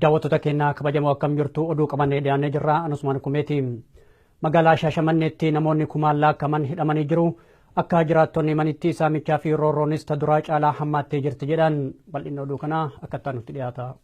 Daawwattoota keenyaa kabajamoo akkam jirtu oduu qabannee dhiyaannee jirra. Anusmaan Kumeeti. Magaalaa Shaashamanneetti namoonni kumaan lakkaa'aman hidhamanii jiru. Akka jiraattonni manitti saamichaa fi roorroonis ta duraa caalaa hammaattee jirti jedhan. Bal'inni oduu kanaa akka nutti dhiyaata.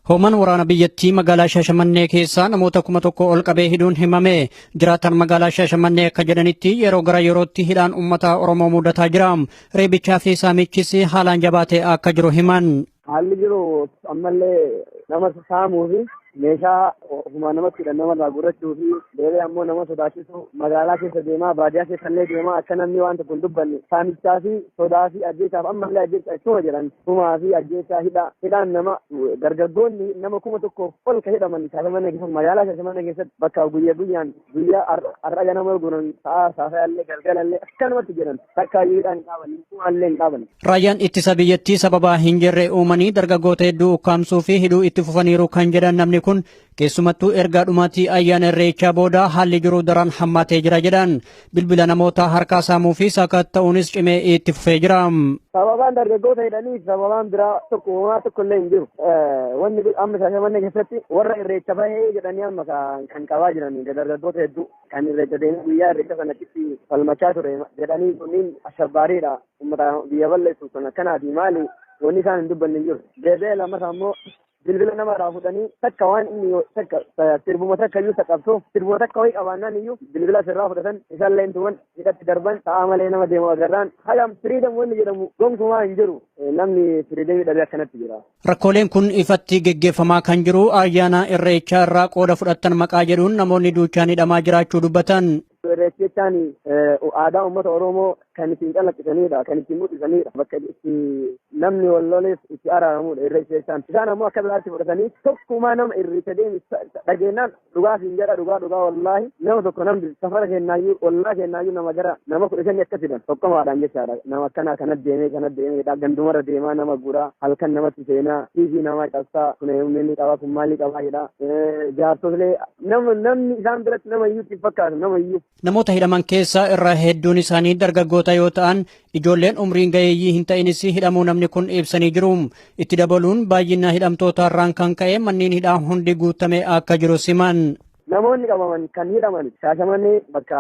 Hoomaan waraana biyyattii magaalaa Shaashamannee keessaa namoota 1000 ol qabee hidhuun himame. Jiraataan magaalaa Shaashamannee akka jedhanitti yeroo gara yerootti hidhaan uummata Oromoo mudataa jira. Reebichaa fi saamichis haalaan jabaatee akka jiru himan. Haalli jiru ammallee nama saamuu fi meeshaa ofumaa namatti hidhan namarraa guurrachuu fi deebi'ee ammoo nama sodaachisu magaalaa keessa deemaa baadiyyaa keessa illee deemaa akka namni waan tokko hin dubbanne saamichaa fi sodaa fi ajjeechaaf ammallee ajjeechaa ittuma jedhan tumaa fi ajjeechaa hidhaan nama dargaggoonni nama 1000 ol ka hidhaman Shaashamannee keessatti magaalaa Shaashamannee keessatti bakka guyyaa guyyaan guyyaa har'a ganama guuran sa'a saafayaallee galgalallee akkanumatti jedhan takka hidhaan hin dhaaban tumaallee hin dhaaban. Raayyaan ittisa biyyattii sababa hin jirre uumanii dargaggoota hedduu ukkaamsuu fi hidhuu itti fufaniiru kan jedhan namni kun keessumattuu erga dhumaatii ayyaana irreechaa booda haalli jiru daran hammaatee jira jedhan. Bilbila namoota harkaa saamuu fi sakatta'uunis cimee itti fufee jira. Sababaan dargaggoota hidhanii sababaan biraa tokko uumamaa tokko illee hin jiru. Wanni amma Shaashamannee keessatti warra irreecha bahee jedhanii amma kan qabaa jiran dargaggoota hedduu kan irreecha deemee guyyaa irreecha sanatti falmachaa ture jedhanii kunniin ashabbaariidha. Uummata biyya balleessu kan akkanaati maali wanni isaan hin dubbanne hin jiru. Deebi'ee lammataa immoo bilbila namarraa fuudhanii takka waan inni takka sirbuma takka iyyuu qabsoo sirbuma takka wayii qabaannaan iyyuu bilbila sirraa fudhatan isaallee tuman hidhatti darban sa'a malee nama deemu agarraan hagam firiidam wanni jedhamu gonkumaa hin jiru namni firiidamii dhabee akkanatti jira. Rakkooleen kun ifatti geggeeffamaa kan jiru ayyaana irreechaa irraa qooda fudhattan maqaa jedhuun namoonni duuchaan hidhamaa jiraachuu dubbatan. Irreechi jechaan aadaa uummata Oromoo kan ittiin calaqqisanidha, kan ittiin mul'isanidha. Bakka itti namni wal loleef itti araaramudha irreechi jechaan. Isaan ammoo akka biraatti fudhatanii tokkumaa nama irreecha deemi dhageenyaan dhugaa siin jedha dhugaa dhugaa wallaahi nama tokko namni safara kennaayyuu wallaa kennaayyuu nama gara nama 15 akka fidan tokkomaadhaan jechaadha. Nama akkanaa kana deemee kana deemee gandumarra deemaa nama guuraa halkan namatti seenaa fiigii nama cabsaa kun inni qaba kun maalii qabaa jedha. Jaartolee namni isaan biratti nama iyyuu itti fakkaatu nama iyyuu. Namoota hidhaman keessaa irra hedduun isaanii dargaggoota yoo ta'an ijoolleen umriin ga'eeyyii hin ta'inis hidhamuu namni kun ibsanii jiru. Itti dabaluun baay'ina hidhamtoota irraan kan ka'e manneen hidhaa hundi guutame akka jiru siman. Namoonni qabaman kan hidhaman Shaashamannee bakka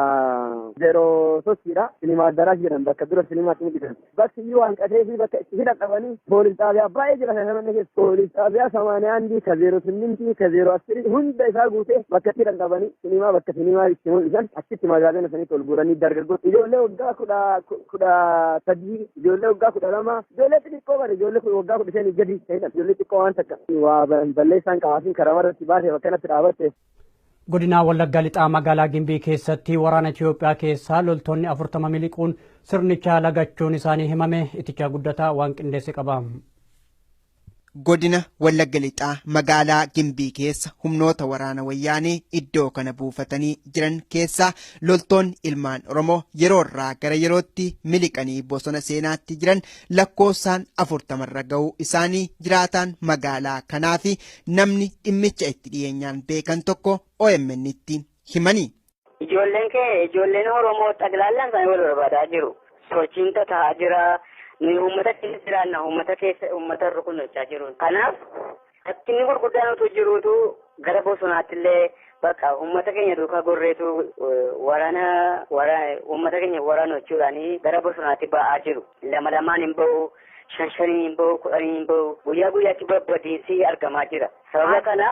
03dha. Sinimaa Addaraas jedhan bakka dura sinimaatti mul'isan. Bakki iyyuu hanqatee fi bakka itti hidhan qabanii poolis xaabiyaa baay'ee jira Shaashamannee keessa. Poolis xaabiyaa 81 ka 08 ka 0 hunda isaa guutee bakka itti hidhan qabanii sinimaa bakka sinimaa itti mul'isan achitti magaazina sanitti ol guuranii dargaggoota ijoollee waggaa 13 ijoollee waggaa 12 ijoollee xixiqqoo bara ijoollee waggaa 15 gadi ta'edha. Ijoollee xixiqqoo waan takka waa balleessaan qabaafin karaa irratti baasee bakka kanatti dhaabatte. Godina Wallagga Lixaa magaalaa Gimbii keessatti waraana Itoophiyaa keessaa loltoonni 40 miliquun sirnicha lagachuun isaanii himame. Itichaa guddataa waan qindeesse qaba. Godina Wallagga Lixaa magaalaa Gimbii keessa humnoota waraana wayyaanee iddoo kana buufatanii jiran keessaa loltoonni ilmaan Oromoo yeroo irraa gara yerootti miliqanii bosona seenaatti jiran lakkoofsaan 40 irra ga'uu isaanii jiraataan magaalaa kanaa fi namni dhimmicha itti dhiyeenyaan beekan tokko OMN tti himanii. Ijoolleen kee ijoolleen Oromoo xaglaallaan isaanii wal barbaadaa jiru. Sochiin taa'aa jira. Nuyi uummata keessa jiraanna uummata keessa uummata rukunnachaa jiru. Kanaaf rakkinni gurguddaan utuu jiruutu gara bosonaatti illee bakka uummata keenya duukaa gorreetu waraana uummata keenya waraanu jechuudhaan gara bosonaatti ba'aa jiru. Lama lamaan hin ba'u, shan shaniin hin ba'u, kudhaniin hin ba'u. Guyyaa guyyaatti babbadiinsi argamaa jira. Sababa kana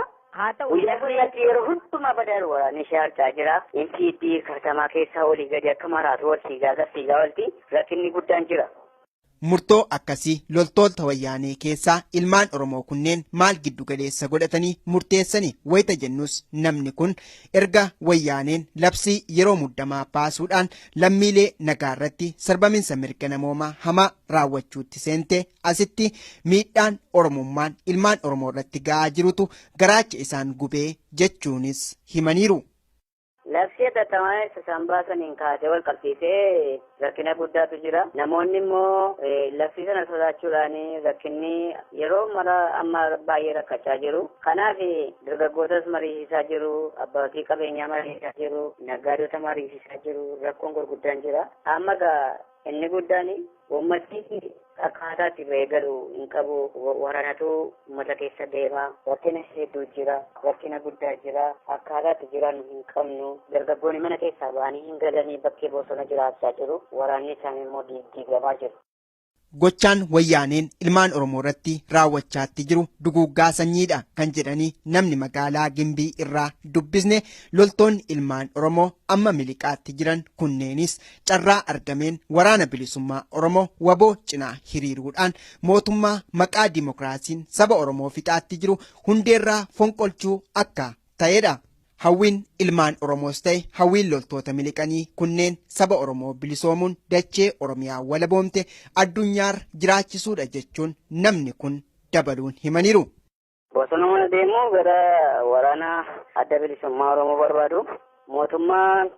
guyyaa guyyaatti yeroo hundumaa badaa waraanni ishee harcaa jira. Inti katamaa keessaa olii gadi akka maraatu wal fiigaa fiigaa olti rakkinni guddaan jira. Murtoo akkasii loltoota wayyaanee keessaa ilmaan Oromoo kunneen maal giddu galeessa godhatanii murteessanii wayita jennus namni kun erga wayyaaneen labsii yeroo muddamaa baasuudhaan lammiilee nagaarratti sarbaminsa mirga namoomaa hamaa raawwachuutti seente asitti miidhaan Oromummaan ilmaan Oromoo irratti ga'aa jirutu garaacha isaan gubee jechuunis himaniiru. Labsii hatattamaa isaan baasaniin kaasee wal qabsiisee rakkina guddaatu jira. Namoonni immoo labsii sana sodaachuudhaan rakkinni yeroo mara amma baay'ee rakkachaa jiru. Kanaaf dargaggootas mariisisaa jiru, abbootii qabeenyaa mariisisaa jiru, naggaadota mariisisaa jiru, rakkoon gurguddaan jira. Amma egaa inni guddaan uummatni Akkaataa itti ba'ee galu hin qabu. Waraanatu uummata keessa deema. Rakkina hedduu jira. Rakkina guddaa jira. Akkaataa itti jiraannu hin qabnu. Dargaggoonni mana keessaa ba'anii hin galanii bakkee bosona jiraachaa jiru. Waraanni isaanii immoo diigamaa jiru. Gochaan wayyaaneen ilmaan Oromoo irratti raawwachaatti jiru duguuggaa sanyiidha kan jedhanii namni magaalaa Gimbii irraa dubbisne, loltoonni ilmaan Oromoo amma miliqaatti jiran kunneenis carraa argameen waraana bilisummaa Oromoo waboo cinaa hiriiruudhaan mootummaa maqaa dimokiraasiin saba Oromoo fixaatti jiru hundeerraa fonqolchuu akka ta'edha. Hawwiin ilmaan Oromoos ta'e hawwiin loltoota miliqanii kunneen saba Oromoo bilisoomuun dachee Oromiyaa walaboomte addunyaarra jiraachisuudha jechuun namni kun dabaluun himaniiru. Bosonuma deemuu gara waraana adda bilisummaa Oromoo barbaadu. Mootummaan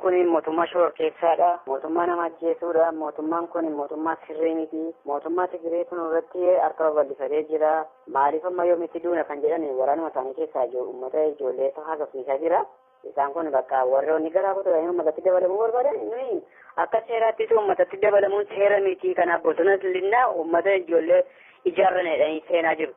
kun mootummaa shororkeessaadha. Mootummaa nama ajjeesuudha. Mootummaan kun mootummaa sirrii miti. Mootummaa Tigiree kun irratti harka babal'ifatee jira. Maaliif amma yoomitti duuna kan jedhan waraanuma isaanii keessaa uummata ijoollee haasofsiisaa jira. Isaan kun bakka warroonni garaa kutatanii uummatatti dabalamuu barbaadan, nuyi akka seeraattis uummatatti dabalamuun seera miti. Kanaaf bosona linnaa uummata ijoollee ijaarranidha seenaa jiru.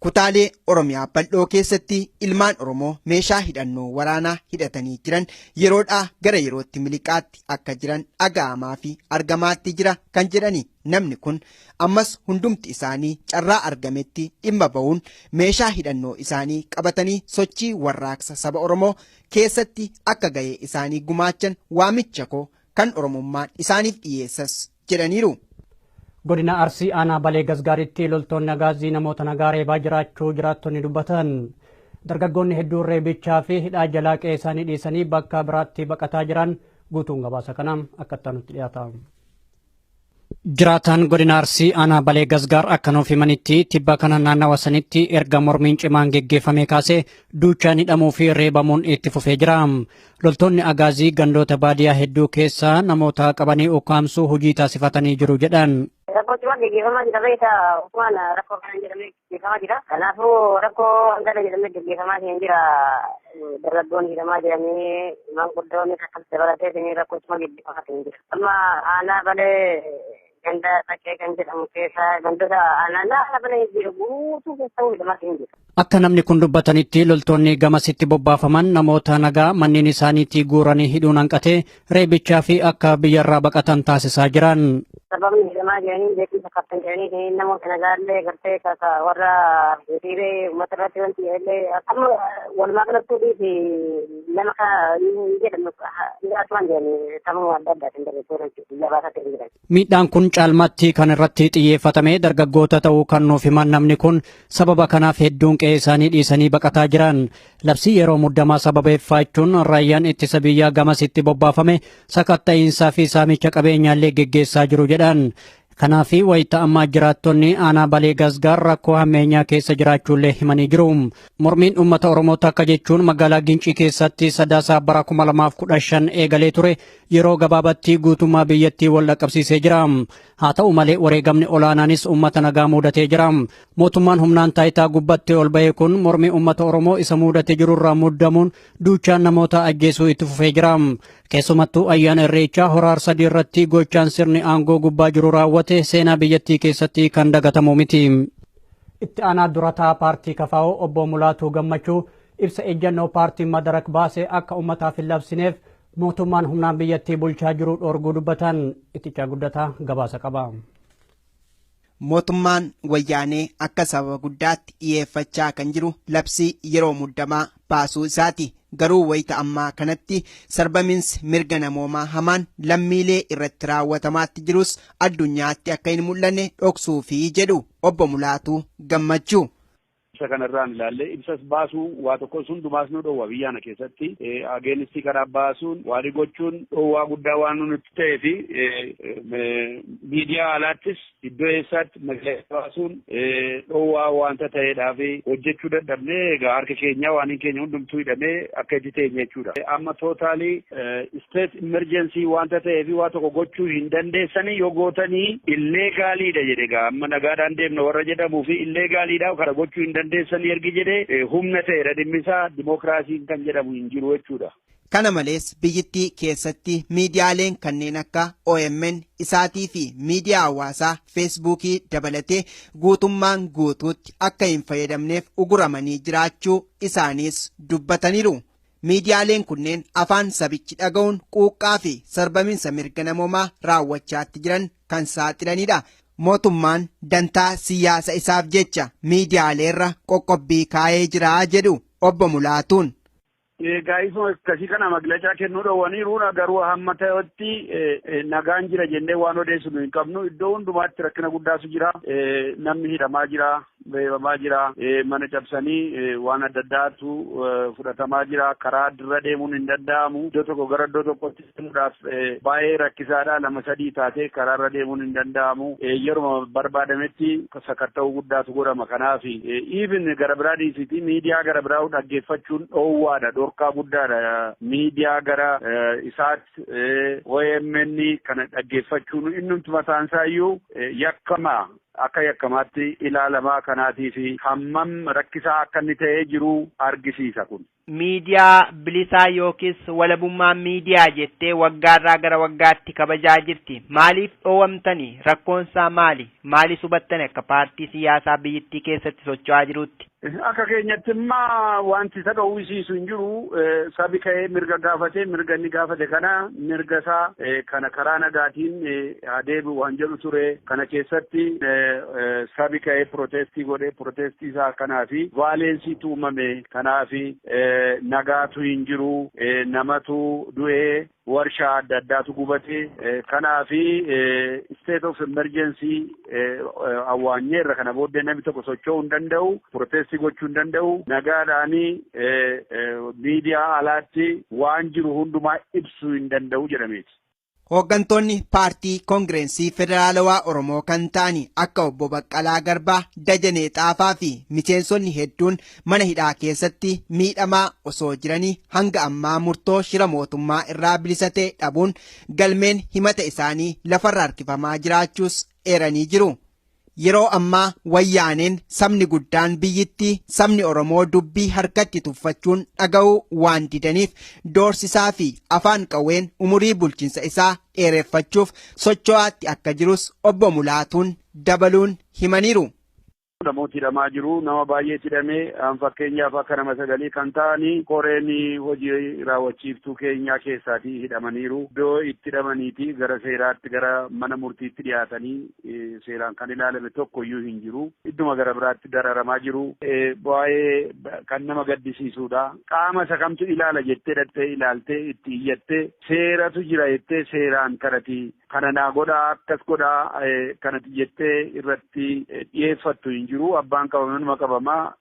Kutaalee Oromiyaa bal'oo keessatti ilmaan Oromoo meeshaa hidhannoo waraanaa hidhatanii jiran yeroodhaa gara yerootti miliqaatti akka jiran dhaga'amaa fi argamaatti jira kan jedhani namni kun, ammas hundumti isaanii carraa argametti dhimma ba'uun meeshaa hidhannoo isaanii qabatanii sochii warraaqsa saba Oromoo keessatti akka ga'ee isaanii gumaachan waamicha koo kan Oromummaan isaaniif dhiyeessas jedhaniiru. Godina Arsii aanaa Balee Gasgaaritti loltoonni agaazii namoota nagaa reebaa jiraachuu jiraattonni dubbatan. Dargaggoonni hedduun reebichaa fi hidhaa jalaa qe'ee isaanii dhiisanii bakka biraatti baqataa jiran. Guutuun gabaasa kanaa akka itti dhiyaata. Jiraataan godina Arsii aanaa Balee Gasgaar akka nuuf himanitti, tibba kana naannawa sanitti erga mormiin cimaan geggeeffamee kaasee duuchaan hidhamuu fi reebamuun itti fufee jira. Loltoonni agaazii gandoota baadiyyaa hedduu keessaa namoota qabanii ukkaamsuu hojii taasifatanii jiru jedhan. Rakkoo cimaan geggeeffamaa jira, beektaa, waan rakkoo kana jedhamee geggeeffamaa jira. Kanaafuu rakkoo hangana jedhamee geggeeffamaa hin jira. Dargaggoonni hidhamaa jiranii, maanguddoonni akkas dabalatee rakkoo cimaa geggeeffamaa hin jira. Amma aanaa Balee ganda Xaqqee kan jedhamu keessa, gandoota aanaa Balee jiru guutuu keessa hidhamaa hin jira. Akka namni kun dubbatanitti, loltoonni gamasitti bobbaafaman namoota nagaa manneen isaaniitti guuranii hidhuun hanqatee reebichaa fi akka biyyarraa baqatan taasisaa jiran. Sababni hidhamaa jiranii beekumsa qabdan jedhanii namoota nagaallee gartee warra hiriiree uummata irratti wanti illee amma walumaa galatti fi nama jedhamu asumaan jedhanii sababa adda addaatiin dargaggoota biyya baasaa ta'e jiran. Miidhaan kun caalmaatti kan irratti xiyyeeffatame dargaggoota ta'uu kan nuuf himan namni kun, sababa kanaaf hedduun qe'ee isaanii dhiisanii baqataa jiran. Labsii yeroo muddamaa sababeeffachuun raayyaan ittisa biyyaa gamasitti bobbaafame sakatta'iinsaa fi saamicha qabeenyaallee geggeessaa jiru jedhan. Kanaaf wayita ammaa jiraattonni aanaa Balee Gasgaar rakkoo hammeenyaa keessa jiraachuullee himanii jiru. Mormiin uummata Oromoo takka jechuun magaalaa Gincii keessatti Sadaasaa bara 2015 eegalee ture yeroo gabaabatti guutummaa biyyattii wal dhaqqabsiisee jira. Haa ta'u malee, wareegamni olaanaanis uummata nagaa mudatee jira. Mootummaan humnaan taayitaa gubbatti ol ba'e kun mormii uummata Oromoo isa mudatee jirurraa muddamuun duuchaan namoota ajjeesuu itti fufee jira. Keessumattuu ayyaana Irreechaa Hora Arsadii irratti gochaan sirni aangoo gubbaa jiru raawwate seenaa biyyattii keessatti kan dagatamu miti. Itti aanaa durataa paartii KFO obbo Mulaatuu Gammachuu ibsa ejjennoo paartiin Madarak baasee akka uummataaf hin labsineef mootummaan humnaan biyyattii bulchaa jiru dhorguu dubbatan. Ittichaa Guddataa gabaasa qaba. Mootummaan wayyaanee akka sababa guddaatti dhiyeeffachaa kan jiru labsii yeroo muddamaa baasuu isaati. Garuu wayita ammaa kanatti sarbamiinsi mirga namoomaa hamaan lammiilee irratti raawwatamaatti jirus addunyaatti akka hin mul'anne dhoksuufi jedhu obbo Mulaatuu Gammachuu. Ibsa kanarraan ilaallee ibsas baasuu waa tokko hundumaas nu dhoowwa. Biyyaana keessatti ageenistii karaa baasuun waan gochuun dhoowwaa guddaa waan nutti ta'ee fi miidiyaa alaattis iddoo eessaatti magaalaa baasuun dhoowwaa wanta ta'eedhaaf hojjechuu dadhabnee, egaa harka keenyaa waan hin keenya hundumtuu hidhamee akka itti teenye jechuudha. Amma totally state emergency wanta ta'eef waa tokko gochuu hin dandeessanii, yoo gootanii illegaliidha jedhe. Egaa amma nagaadhaan deemna warra jedhamuu fi illegaliidha, kana gochuu hin dandeessan. dandeessanii ergi jedhee humna ta'eera dhimmisaa dimookiraasiin kan jedhamu hin jiru jechuudha. Kana malees biyyittii keessatti miidiyaaleen kanneen akka OMN isaatii fi miidiyaa hawaasaa Feesbuukii dabalatee guutummaan guutuutti akka hin fayyadamneef uguramanii jiraachuu isaaniis dubbataniiru. Miidiyaaleen kunneen afaan sabichi dhaga'uun quuqqaa fi sarbaminsa mirga namoomaa raawwachaatti jiran kan saaxilanidha. Mootummaan dantaa siyaasa isaaf jecha miidiyaaleerra qoqqobbii kaa'ee jira jedhu obbo Mulaatuun. Egaa isuma akkasii kana maglacaa kennuu dhowwaniiru, garuu hamma ta'etti nagaan jira jennee waan odeessinu hin qabnu. Iddoo hundumaatti rakkina guddaatu jira. Namni hidhamaa jira, reebamaa jira, mana cabsanii waan adda addaatu fudhatamaa jira. Karaa dirra deemuun hin danda'amu. Iddoo tokko gara iddoo tokkotti deemuudhaaf baay'ee rakkisaadha. Lama sadii taatee karaarra deemuun hin danda'amu. Yeruma barbaadametti sakatta'uu guddaatu godhama. Kanaaf even gara biraa dhiisiti, miidiyaa gara biraa dhaggeeffachuun dhoowwaadha. Dhorkaa guddaadha. Miidiyaa gara isaatti OMN kana dhaggeeffachuun innumti mataan isaa iyyuu yakkama, akka yakkamaatti ilaalamaa. Kanaatii fi hammam rakkisaa akka inni ta'ee jiru argisiisa kun. Miidiyaa bilisaa yookiis walabummaa miidiyaa jettee waggaarraa gara waggaatti kabajaa jirti. Maaliif dhoowwamtanii? Rakkoonsaa maali? Maalis hubattani akka paartii siyaasaa biyyattii keessatti socho'aa jirutti? Akka keenyatti immoo wanti isa dhoowwisiisu hin jiru. Sabi ka'ee mirga gaafate, mirga inni gaafate kana, mirga isaa kana karaa nagaatiin adeemu waan jedhu ture. Kana keessatti sabi ka'ee protestii godhe, protestii isaa kanaafi violenceiitu uumame. Kanaafi nagaatu hin jiru, namatu du'ee, warshaa adda addaatu gubate. Kanaafi state of emergency awwaanyeerra. Kana booddee namni tokko socho'uu hin danda'u, protestii gochuu hin danda'u, nagaadhaanii miidiyaa alaatti waan jiru hundumaa ibsuu hin danda'u jedhameeti. Hooggantoonni paartii Koongireensii Federaalawaa Oromoo kan ta'an akka obbo Baqqalaa Garbaa, Dajanee Xaafaa fi miseensonni hedduun mana hidhaa keessatti miidhamaa osoo jiranii hanga ammaa murtoo shira mootummaa irraa bilisa ta'e dhabuun galmeen himata isaanii lafarra harkifamaa jiraachuus eeranii jiru. Yeroo ammaa Wayyaaneen sabni guddaan biyyittii, sabni Oromoo, dubbii harkatti tuffachuun dhaga'uu waan didaniif doorsisaa fi afaan qawween umurii bulchiinsa isaa dheereffachuuf socho'aatti akka jirus obbo Mulaatuun dabaluun himaniiru. Namooti hidhamaa jiru. Nama baay'eetu hidhamee. Fakkeenyaaf akka nama sagalii kan ta'anii koreen hojii raawwachiiftuu keenyaa keessaatii hidhamaniiru. Iddoo itti hidhamaniiti gara seeraatti, gara mana murtiitti dhiyaatanii seeraan kan ilaalame tokko iyyuu hin jiru. Idduma gara biraatti dararamaa jiru. Baay'ee kan nama gaddisiisudha. Qaama isa kamtu ilaala jettee dhattee ilaaltee itti iyyattee, seeratu jira jettee, seeraan kanati kana naa godhaa, akkas godhaa kanati jettee irratti dhiyeeffattu hin jiru. Abbaan qabame numa qabamaa.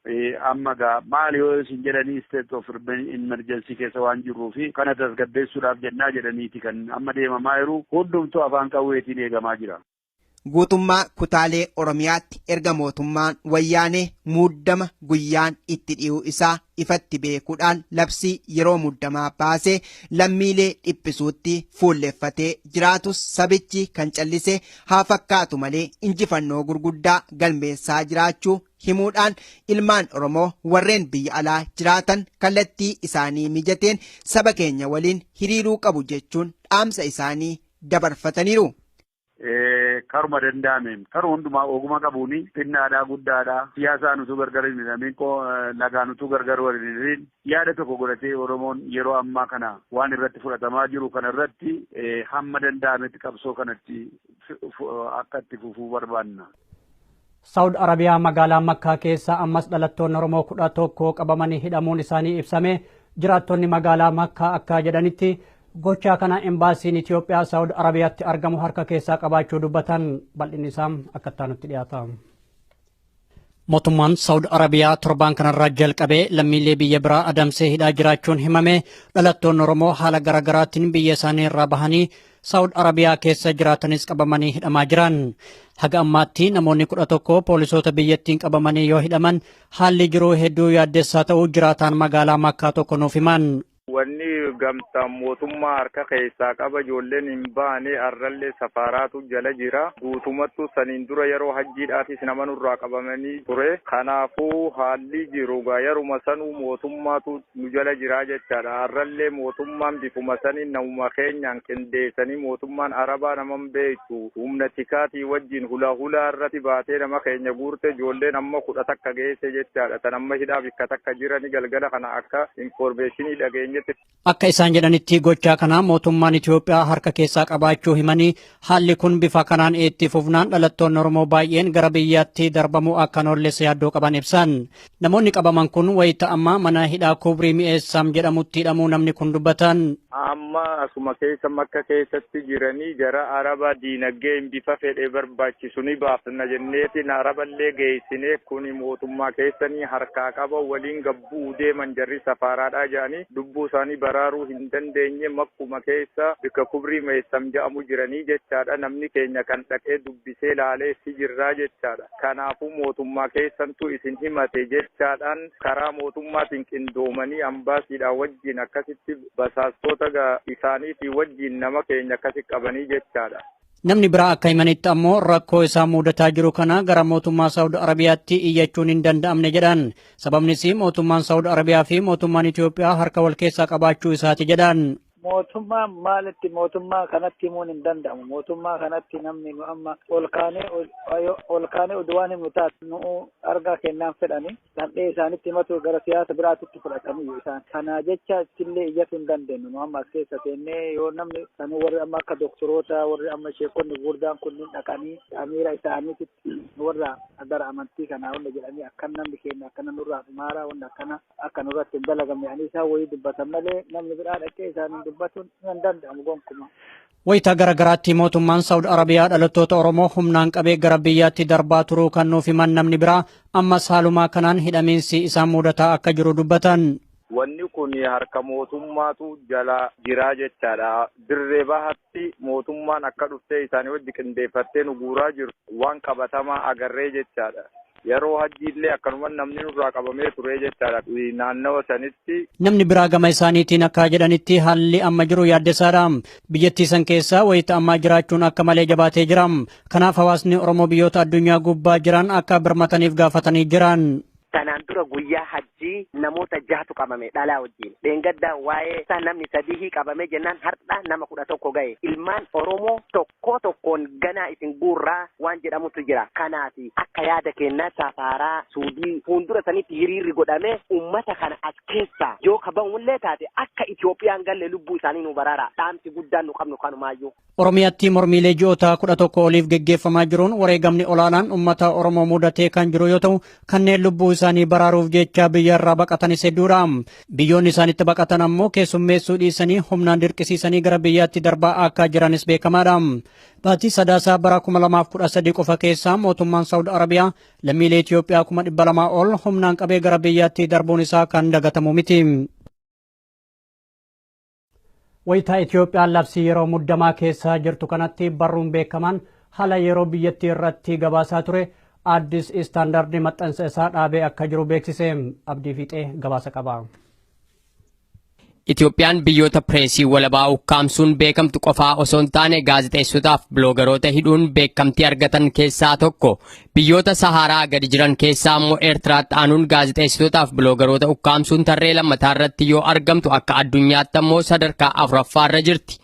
Amma gaa maali yoo isin jedhanii, state of emergency keessa waan jirruu fi kana tasgabbeessuudhaaf jennaa jedhaniiti kan amma deemamaa jiru. Hundumtuu afaan qawweetiin eegamaa jira. Guutummaa kutaalee Oromiyaatti erga mootummaan Wayyaanee muddama guyyaan itti dhiyuu isaa ifatti beekuudhaan labsii yeroo muddamaa baasee lammiilee dhiphisuutti fuulleffatee jiraatus, sabichi kan callise haa fakkaatu malee injifannoo gurguddaa galmeessaa jiraachuu himuudhaan, ilmaan Oromoo warreen biyya alaa jiraatan kallattii isaanii mijateen saba keenya waliin hiriiruu qabu jechuun dhaamsa isaanii dabarfataniiru. Karuma danda'ameen, karuma hundumaa oguma qabuuni, xinnaadhaa guddaadhaa, siyaasaan utuu gargar hin hidhamin, lagaan utuu gargar wal hin hidhin, yaada tokko godhatee Oromoon yeroo ammaa kana waan irratti fudhatamaa jiru kana irratti hamma danda'ametti qabsoo kanatti akka itti fufuu barbaanna. Saawud Arabiyaa magaalaa Makkaa keessa ammas dhalattoonni Oromoo 11 qabamanii hidhamuun isaanii ibsame. Jiraattonni magaalaa Makkaa akka jedhanitti, gochaa kana embaasiin Itoophiyaa Saawud Arabiyaatti argamu harka keessaa qabaachuu dubbatan. Bal'inni isaa akka itti dhiyaata. Mootummaan Saawud Arabiyaa torbaan kanarraa jalqabee lammiilee biyya biraa adamsee hidhaa jiraachuun himame. Dhalattoonni Oromoo haala garaagaraatiin biyya isaanii irraa bahanii Saawud Arabiyaa keessa jiraatanis qabamanii hidhamaa jiran. Haga ammaatti namoonni 11 poolisoota biyyattiin qabamanii yoo hidhaman, haalli jiruu hedduu yaaddessaa ta'uu jiraataan magaalaa Makkaa tokko nuuf himan. Wanni gamtaan mootummaa harka keessaa qaba, ijoolleen hin baane, arrallee safaaraatu jala jira. Guutumattuu saniin dura yeroo hajjiidhaafis nama nurraa qabamanii ture. Kanaafuu haalli jiru gaa yeruma sanuu mootummaatu nu jala jira jechaadha. Arrallee mootummaan bifuma saniin namuma keenyaan qindeessanii, mootummaan arabaa naman beektu humna tikaatii wajjin hulaa hulaa irratti baatee nama keenya guurte. Ijoolleen amma 11 geesse jechaadha. Tan amma hidhaa bikka takka jirani galgala kana akka informeeshinii dhageenyetti. Akka isaan jedhanitti, gochaa kana mootummaan Itoophiyaa harka keessaa qabaachuu himanii, haalli kun bifa kanaan itti fufnaan dhalattoonni Oromoo baay'een gara biyyaatti darbamuu akka hin oolle yaaddoo qaban ibsan. Namoonni qabaman kun wayita ammaa mana hidhaa Kubrii Mi'eessam jedhamutti hidhamuu namni kun dubbatan. Amma asuma keessa Makka keessatti jiranii, jara araba diinagdeen bifa fedhe barbaachisu ni baafna jenneetiin araballee geessinee, kun mootummaa keessanii harkaa qaba, waliin gabbuu deeman jarri safaaraadhaa jedhanii, lubbuu isaanii baraaruu hin dandeenye. Makkuma keessa bikka Kubrii Meessam jedhamu jiranii jechaadha. Namni keenya kan dhaqee dubbisee laalee si jirraa jechaadha. Kanaafuu mootummaa keessantu isin himate jechaadhaan karaa mootummaatiin qindoomanii ambaasiidhaan wajjin akkasitti basaastota isaaniitii wajjin nama keenya akkasi qabanii jechaadha. Namni biraa akka himanitti ammoo rakkoo isaa mudataa jiru kana gara mootummaa Saawud Arabiyaatti iyyachuun hin danda'amne jedhan. Sababnis mootummaan Saawud Arabiyaa fi mootummaan Itoophiyaa harka wal keessaa qabaachuu isaati jedhan. Mootummaa maalitti, mootummaa kanatti himuun hin danda'amu. Mootummaa kanatti namni nu amma ol kaanee oduu waan himnu taate nu argaa kennaan fedhani dhandhee isaanitti himatu, gara siyaasa biraatitti fudhatanii isaan. Kana jecha ittillee iyyatu hin dandeenyu. Nu amma as keessa seennee yoo namni sanuu warri amma akka doktoroota, warri amma sheekonni gurguddaan kunniin dhaqanii amiira isaaniititti, warra gara amantii kanaa wanda jedhanii, akkan namni keenya akkana nurraa dhumaaraa, wanda akkana akka nurratti hin dalagamne ani isaan wayii dubbatan malee, namni biraa dhaqee isaaniin dubbatuun hin danda'amu gonkumaa. Wayitaa gara garaatti mootummaan Saawud Arabiyaa dhalattoota Oromoo humnaan qabee gara biyyaatti darbaa turuu kan nuuf himan namni biraa, ammas haalumaa kanaan hidhamiinsi isaan mudataa akka jiru dubbatan. Wanni kun harka mootummaatu jala jiraa jechaadha. Dirree bahatti mootummaan akka dhuftee isaanii wajji qindeeffattee nu guuraa jiru waan qabatamaa agarree jechaadha. Yeroo hajjiillee akkanuma namni nurraa qabamee ture jechaadha. Naannawa sanitti. Namni biraa gama isaaniitiin akka jedhanitti, haalli amma jiru yaaddessaadha. Biyyattii san keessa wayita ammaa jiraachuun akka malee jabaatee jira. Kanaaf hawaasni Oromoo biyyoota addunyaa gubbaa jiran akka birmataniif gaafatanii jiran. Kanaan dura guyyaa hajjii namoota jahatu qabame dhalaa wajjin. Dheengadda waa'ee isaa namni sadii qabame jennaan, har'a nama 11 ga'e. Ilmaan Oromoo tokko tokkoon ganaa isin guurraa waan jedhamutu jira. Kanaaf akka yaada kennaa safaaraa Suudii fuuldura sanitti hiriirri godhame, ummata kana as keessaa yoo kabamullee taate akka Itoophiyaan galle lubbuu isaanii nu baraara. Dhaamsi guddaan nu qabnu kanumaayyuu. Oromiyaatti mormiilee ji'oota 11 oliif geggeeffamaa jiruun wareegamni olaanaan uummata Oromoo mudatee kan jiru yoo ta'u, kanneen lubbuu isaanii baraaruuf jecha biyya irraa baqatanis hedduudha. Biyyoonni isaanitti baqatan ammoo keessummeessuu dhiisanii humnaan dirqisiisanii gara biyyaatti darbaa akka jiranis beekamaadha. Baatii Sadaasaa bara 2013 qofa keessaa mootummaan Saawud Arabiyaa lammiilee Itoophiyaa 200,000 ol humnaan qabee gara biyyaatti darbuun isaa kan dagatamu miti. Wayitaa Itoophiyaan labsii yeroo muddamaa keessa jirtu kanatti barruun beekamaan haala yeroo biyyattii irratti gabaasaa ture Addis Standard maxxansa isaa dhaabee akka jiru beeksise. Abdii Fiixee gabaasa qaba. Itoophiyaan biyyoota pireesii walabaa ukkaamsuun beekamtu qofaa osoo hin taane, gaazexeessotaaf biloogaroota hidhuun beekamtii argatan keessaa tokko. Biyyoota Saharaa gadi jiran keessaa immoo Eertiraatti aanuun gaazexeessitootaaf biloogaroota ukkaamsuun tarree lammataa irratti yoo argamtu, akka addunyaatti ammoo sadarkaa afuraffaarra jirti.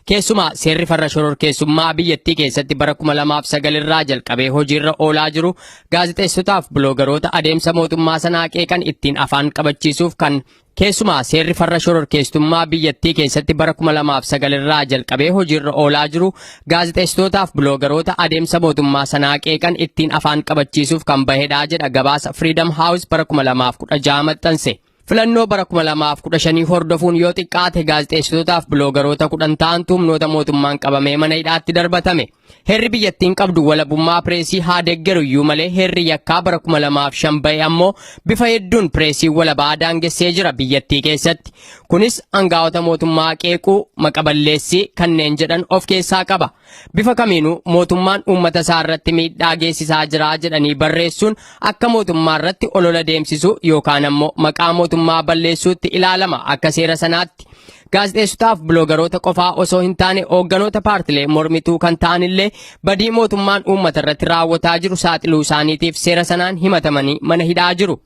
Keessumaa seerri farra shororkeessummaa biyyattii keessatti bara 2009 irraa jalqabee hojiirra oolaa jiru gaazexeessotaaf biloogaroota adeemsa mootummaa sanaa qeeqan ittiin afaan qabachiisuuf kan. Keessumaa seerri farra shororkeessummaa biyyattii keessatti bara 2009 irraa jalqabee hojiirra oolaa jiru gaazexeessitootaaf biloogaroota adeemsa mootummaa sanaa qeeqan ittiin afaan qabachiisuuf kan bahedha jedha gabaasa Freedom House bara 2016 maxxanse. Filannoo bara 2015 hordofuun yoo xiqqaate gaazexeessitootaaf biloogaroota 10 ta'antu humnoota mootummaan qabamee mana hidhaatti darbatame. Heerri biyyattiin qabdu walabummaa pireesii haa deeggaru iyyuu malee, heerri yakkaa bara 2005 ba'e ammoo bifa hedduun pireesii walabaa daangessee jira biyyattii keessatti. Kunis aangaa'ota mootummaa qeequu, maqaballeessii kanneen jedhan of keessaa qaba. Bifa kamiinuu mootummaan uummata isaa irratti miidhaa geessisaa jira jedhanii barreessuun akka mootummaa irratti olola deemsisu yookaan ammoo maqaa mootummaa balleessuutti ilaalama akka seera sanaatti. Gaazexeessotaaf biloogaroota qofaa osoo hin taane hoogganoota paartilee mormituu kan ta'anillee badii mootummaan uummata irratti raawwataa jiru saaxiluu isaaniitiif seera sanaan himatamanii mana hidhaa jiru.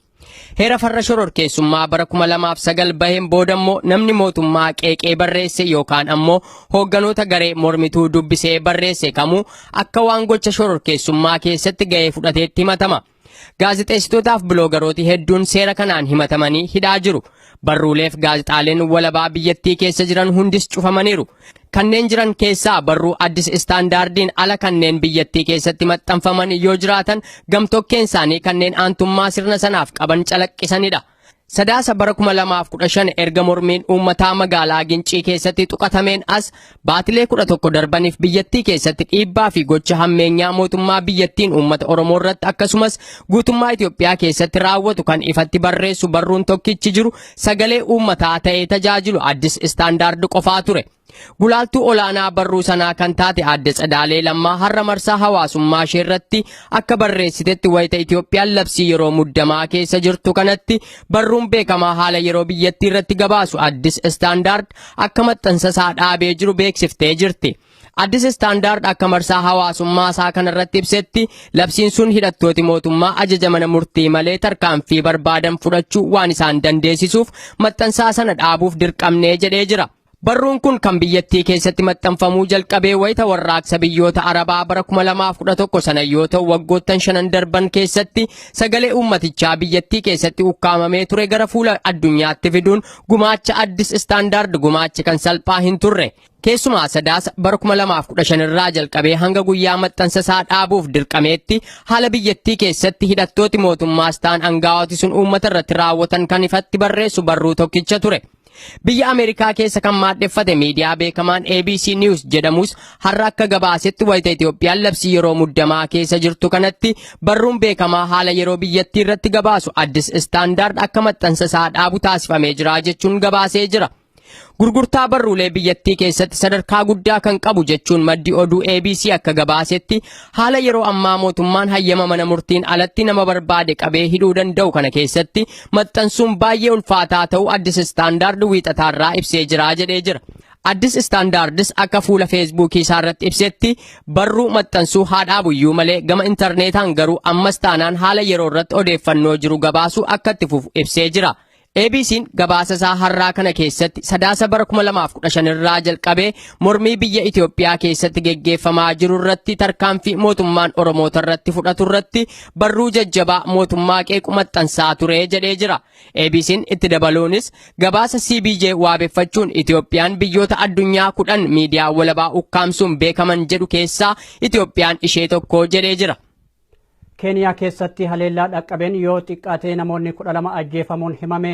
Heera farra shororkeessummaa bara 2009 baheen boodammoo namni mootummaa qeeqee barreesse yookaan ammoo hoogganoota garee mormituu dubbisee barreesse kamuu akka waan gocha shororkeessummaa keessatti gahee fudhateetti himatama. Gaazexeessitootaaf biloogarooti hedduun seera kanaan himatamanii hidhaa jiru. Barruuleef gaazexaaleen walabaa biyyattii keessa jiran hundis cufamaniiru. Kanneen jiran keessaa barruu Addis Istaandaardiin ala kanneen biyyattii keessatti maxxanfaman yoo jiraatan gamtokkeen isaanii kanneen aantummaa sirna sanaaf qaban calaqqisanidha. Sadaasa bara 2015 erga mormiin uummataa magaalaa Gincii keessatti tuqatameen as baatilee 11 darbaniif biyyattii keessatti dhiibbaa fi gocha hammeenyaa mootummaa biyyattiin uummata Oromoo irratti akkasumas guutummaa Itoophiyaa keessatti raawwatu kan ifatti barreessu barruun tokkichi jiru sagalee uummataa ta'ee tajaajilu Addis Istaandaard qofaa ture. Gulaaltuu olaanaa barruu sanaa kan taate Aadde Tsadaalee Lammaa har'a marsaa hawaasummaa ishee irratti akka barreessitetti wayita Itoophiyaan labsii yeroo muddamaa keessa jirtu kanatti barruun beekamaa haala yeroo biyyattii irratti gabaasu Addis Istaandaard akka maxxansa isaa dhaabee jiru beeksiftee jirti. Addis Istaandaard akka marsaa hawaasummaa isaa kanarratti ibsetti labsiin sun hidhattooti mootummaa ajaja mana murtii malee tarkaanfii barbaadan fudhachuu waan isaan dandeessisuuf maxxansaa sana dhaabuuf dirqamnee jedhee jira. Barruun kun kan biyyattii keessatti maxxanfamuu jalqabee wayita warraaqsa biyyoota Arabaa bara 2011 sana yoo ta'u waggoottan shanan darban keessatti sagalee uummatichaa biyyattii keessatti ukkaamamee ture gara fuula addunyaatti fiduun gumaacha Addis Istaandaard gumaacha kan salphaa hin turre. Keessumaa Sadaasa bara 2015 irraa jalqabee hanga guyyaa maxxansa isaa dhaabuuf dirqameetti haala biyyattii keessatti hidhattooti mootummaas ta'an angaa'oti sun uummata irratti raawwatan kan ifatti barreessu barruu tokkicha ture. Biyya Ameerikaa keessa kan maadheffate miidiyaa beekamaan ABC News jedhamus har'a akka gabaasetti wayita Itoophiyaan labsii yeroo muddamaa keessa jirtu kanatti barruun beekamaa haala yeroo biyyattii irratti gabaasu Addis Istaandaard akka maxxansa isaa dhaabu taasifamee jira jechuun gabaasee jira. Gurgurtaa barruulee biyyattii keessatti sadarkaa guddaa kan qabu jechuun maddi oduu ABC akka gabaasetti haala yeroo ammaa mootummaan hayyama mana murtiin alatti nama barbaade qabee hidhuu danda'u kana keessatti maxxansuun baay'ee ulfaataa ta'uu Addis Istaandaard wiixataarraa ibsee jira jedhee jira. Addis Istaandaardis akka fuula Feesbuukii isaarratti ibsetti barruu maxxansuu haa dhaabuyyuu malee gama intarneetaan garuu ammas taanaan haala yeroo irratti odeeffannoo jiru gabaasuu akka itti fufu ibsee jira. ABC'n gabaasa isaa har'aa kana keessatti Sadaasa bara 2015 irraa jalqabee mormii biyya Itoophiyaa keessatti geggeeffamaa jiru irratti tarkaanfii mootummaan Oromoota irratti fudhatu irratti barruu jajjabaa mootummaa qeequ maxxansaa ture jedhee jira. ABC'n itti dabaluunis gabaasa CBJ waabeffachuun Itoophiyaan biyyoota addunyaa 10 miidiyaa walabaa ukkaamsuun beekaman jedhu keessaa Itoophiyaan ishee tokko jedhee jira. Keeniyaa keessatti haleellaa dhaqqabeen yoo xiqqaate namoonni 12 ajjeefamuun himame.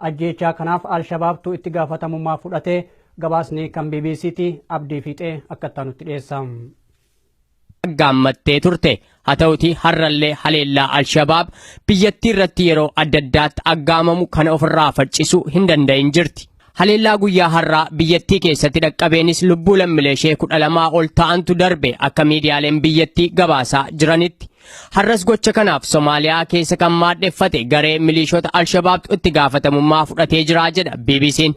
Ajjeechaa kanaaf Alshabaabtu itti gaafatamummaa fudhate. Gabaasni kan BBCti Abdii Fiixee akka itti dhiyeessa. Gaammattee turte. Haa ta'uti har'allee haleellaa Alshabaab biyyattii irratti yeroo adda addaatti aggaamamu kana ofirraa faccisuu hin danda'in jirti. Haleellaa guyyaa har'aa biyyattii keessatti dhaqqabeenis lubbuu lammiilee ishee 12 ol ta'antu darbe akka miidiyaaleen biyyattii gabaasaa jiranitti. Har'as gocha kanaaf Somaaliyaa keessa kan maadheffate garee milishoota Alshabaabtu itti gaafatamummaa fudhatee jira jedha BBC'n.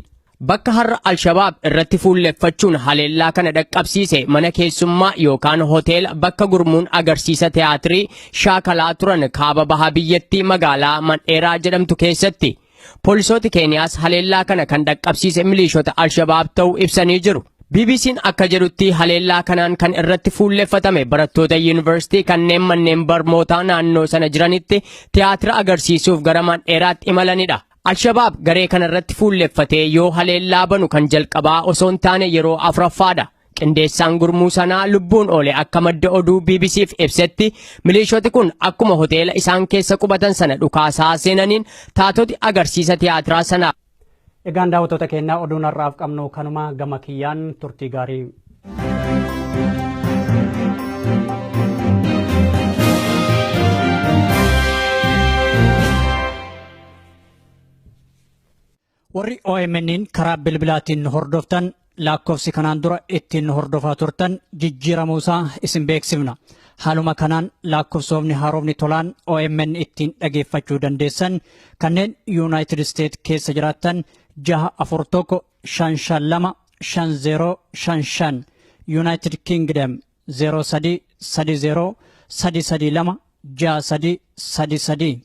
Bakka har'a Alshabaab irratti fuulleffachuun haleellaa kana dhaqqabsiise mana keessummaa yookaan hoteela bakka gurmuun agarsiisa tiyaatirii shaakalaa turan kaaba baha biyyattii magaalaa Mandheeraa jedhamtu keessatti. Poolisooti Keeniyaas haleellaa kana kan dhaqqabsiise milishoota Alshabaab ta'uu ibsanii jiru. BBC'n akka jedhutti haleellaa kanaan kan irratti fuulleffatame barattoota yuunivarsiitii kanneen manneen barnootaa naannoo sana jiranitti tiyaatira agarsiisuuf gara Mandheeraatti imalanidha. Alshabaab garee kanarratti fuulleffatee yoo haleellaa banu kan jalqabaa osoo hin taane yeroo afuraffaadha. Qindeessaan gurmuu sanaa lubbuun oole akka madda oduu BBCf ibsetti milishooti kun akkuma hoteela isaan keessa qubatan sana dhukaasaa seenaniin taatoti agarsiisa tiyaatiraa sanaa. Egaan daawwattoota keenyaa oduun har'aaf qabnu kanuma gama kiyyaan turtii gaarii. Warri OMN'n karaa bilbilaatiin hordoftan lakkoofsi kanaan dura ittiin hordofaa turtan jijjiiramuusaa isin beeksifna. Haaluma kanaan lakkoofsofni haaromni tolaan OMN ittiin dhageeffachuu dandeessan kanneen Yuunaayitid Isteet keessa jiraattan 641 552 5055, Yuunaayitid Kingdom 03 30 332 63 33,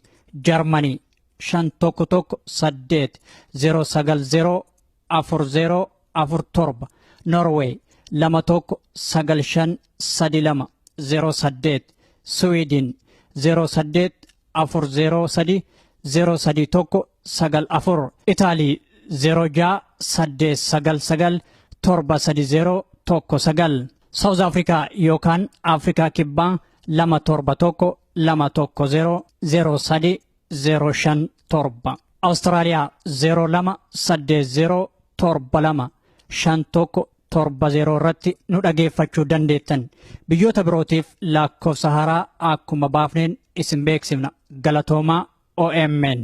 Jarmanii 511 8 090 40 47, Norway 2 1 9 5 3 2 08, Sweden 08 4 03 03 1 9 4, Itaalii 06 8 9 9 7 3 0 1 9, South Africa yookaan Afrikaa Kibbaa 2 7 1 2 1 0 0 3 0 5 7, Awustiraaliyaa 02 8 0 7 2 5 1 7 0 irratti nu dhageeffachuu dandeettan. Biyyoota birootiif lakkoofsa haaraa akkuma baafneen isin beeksifna. Galatoomaa OMN.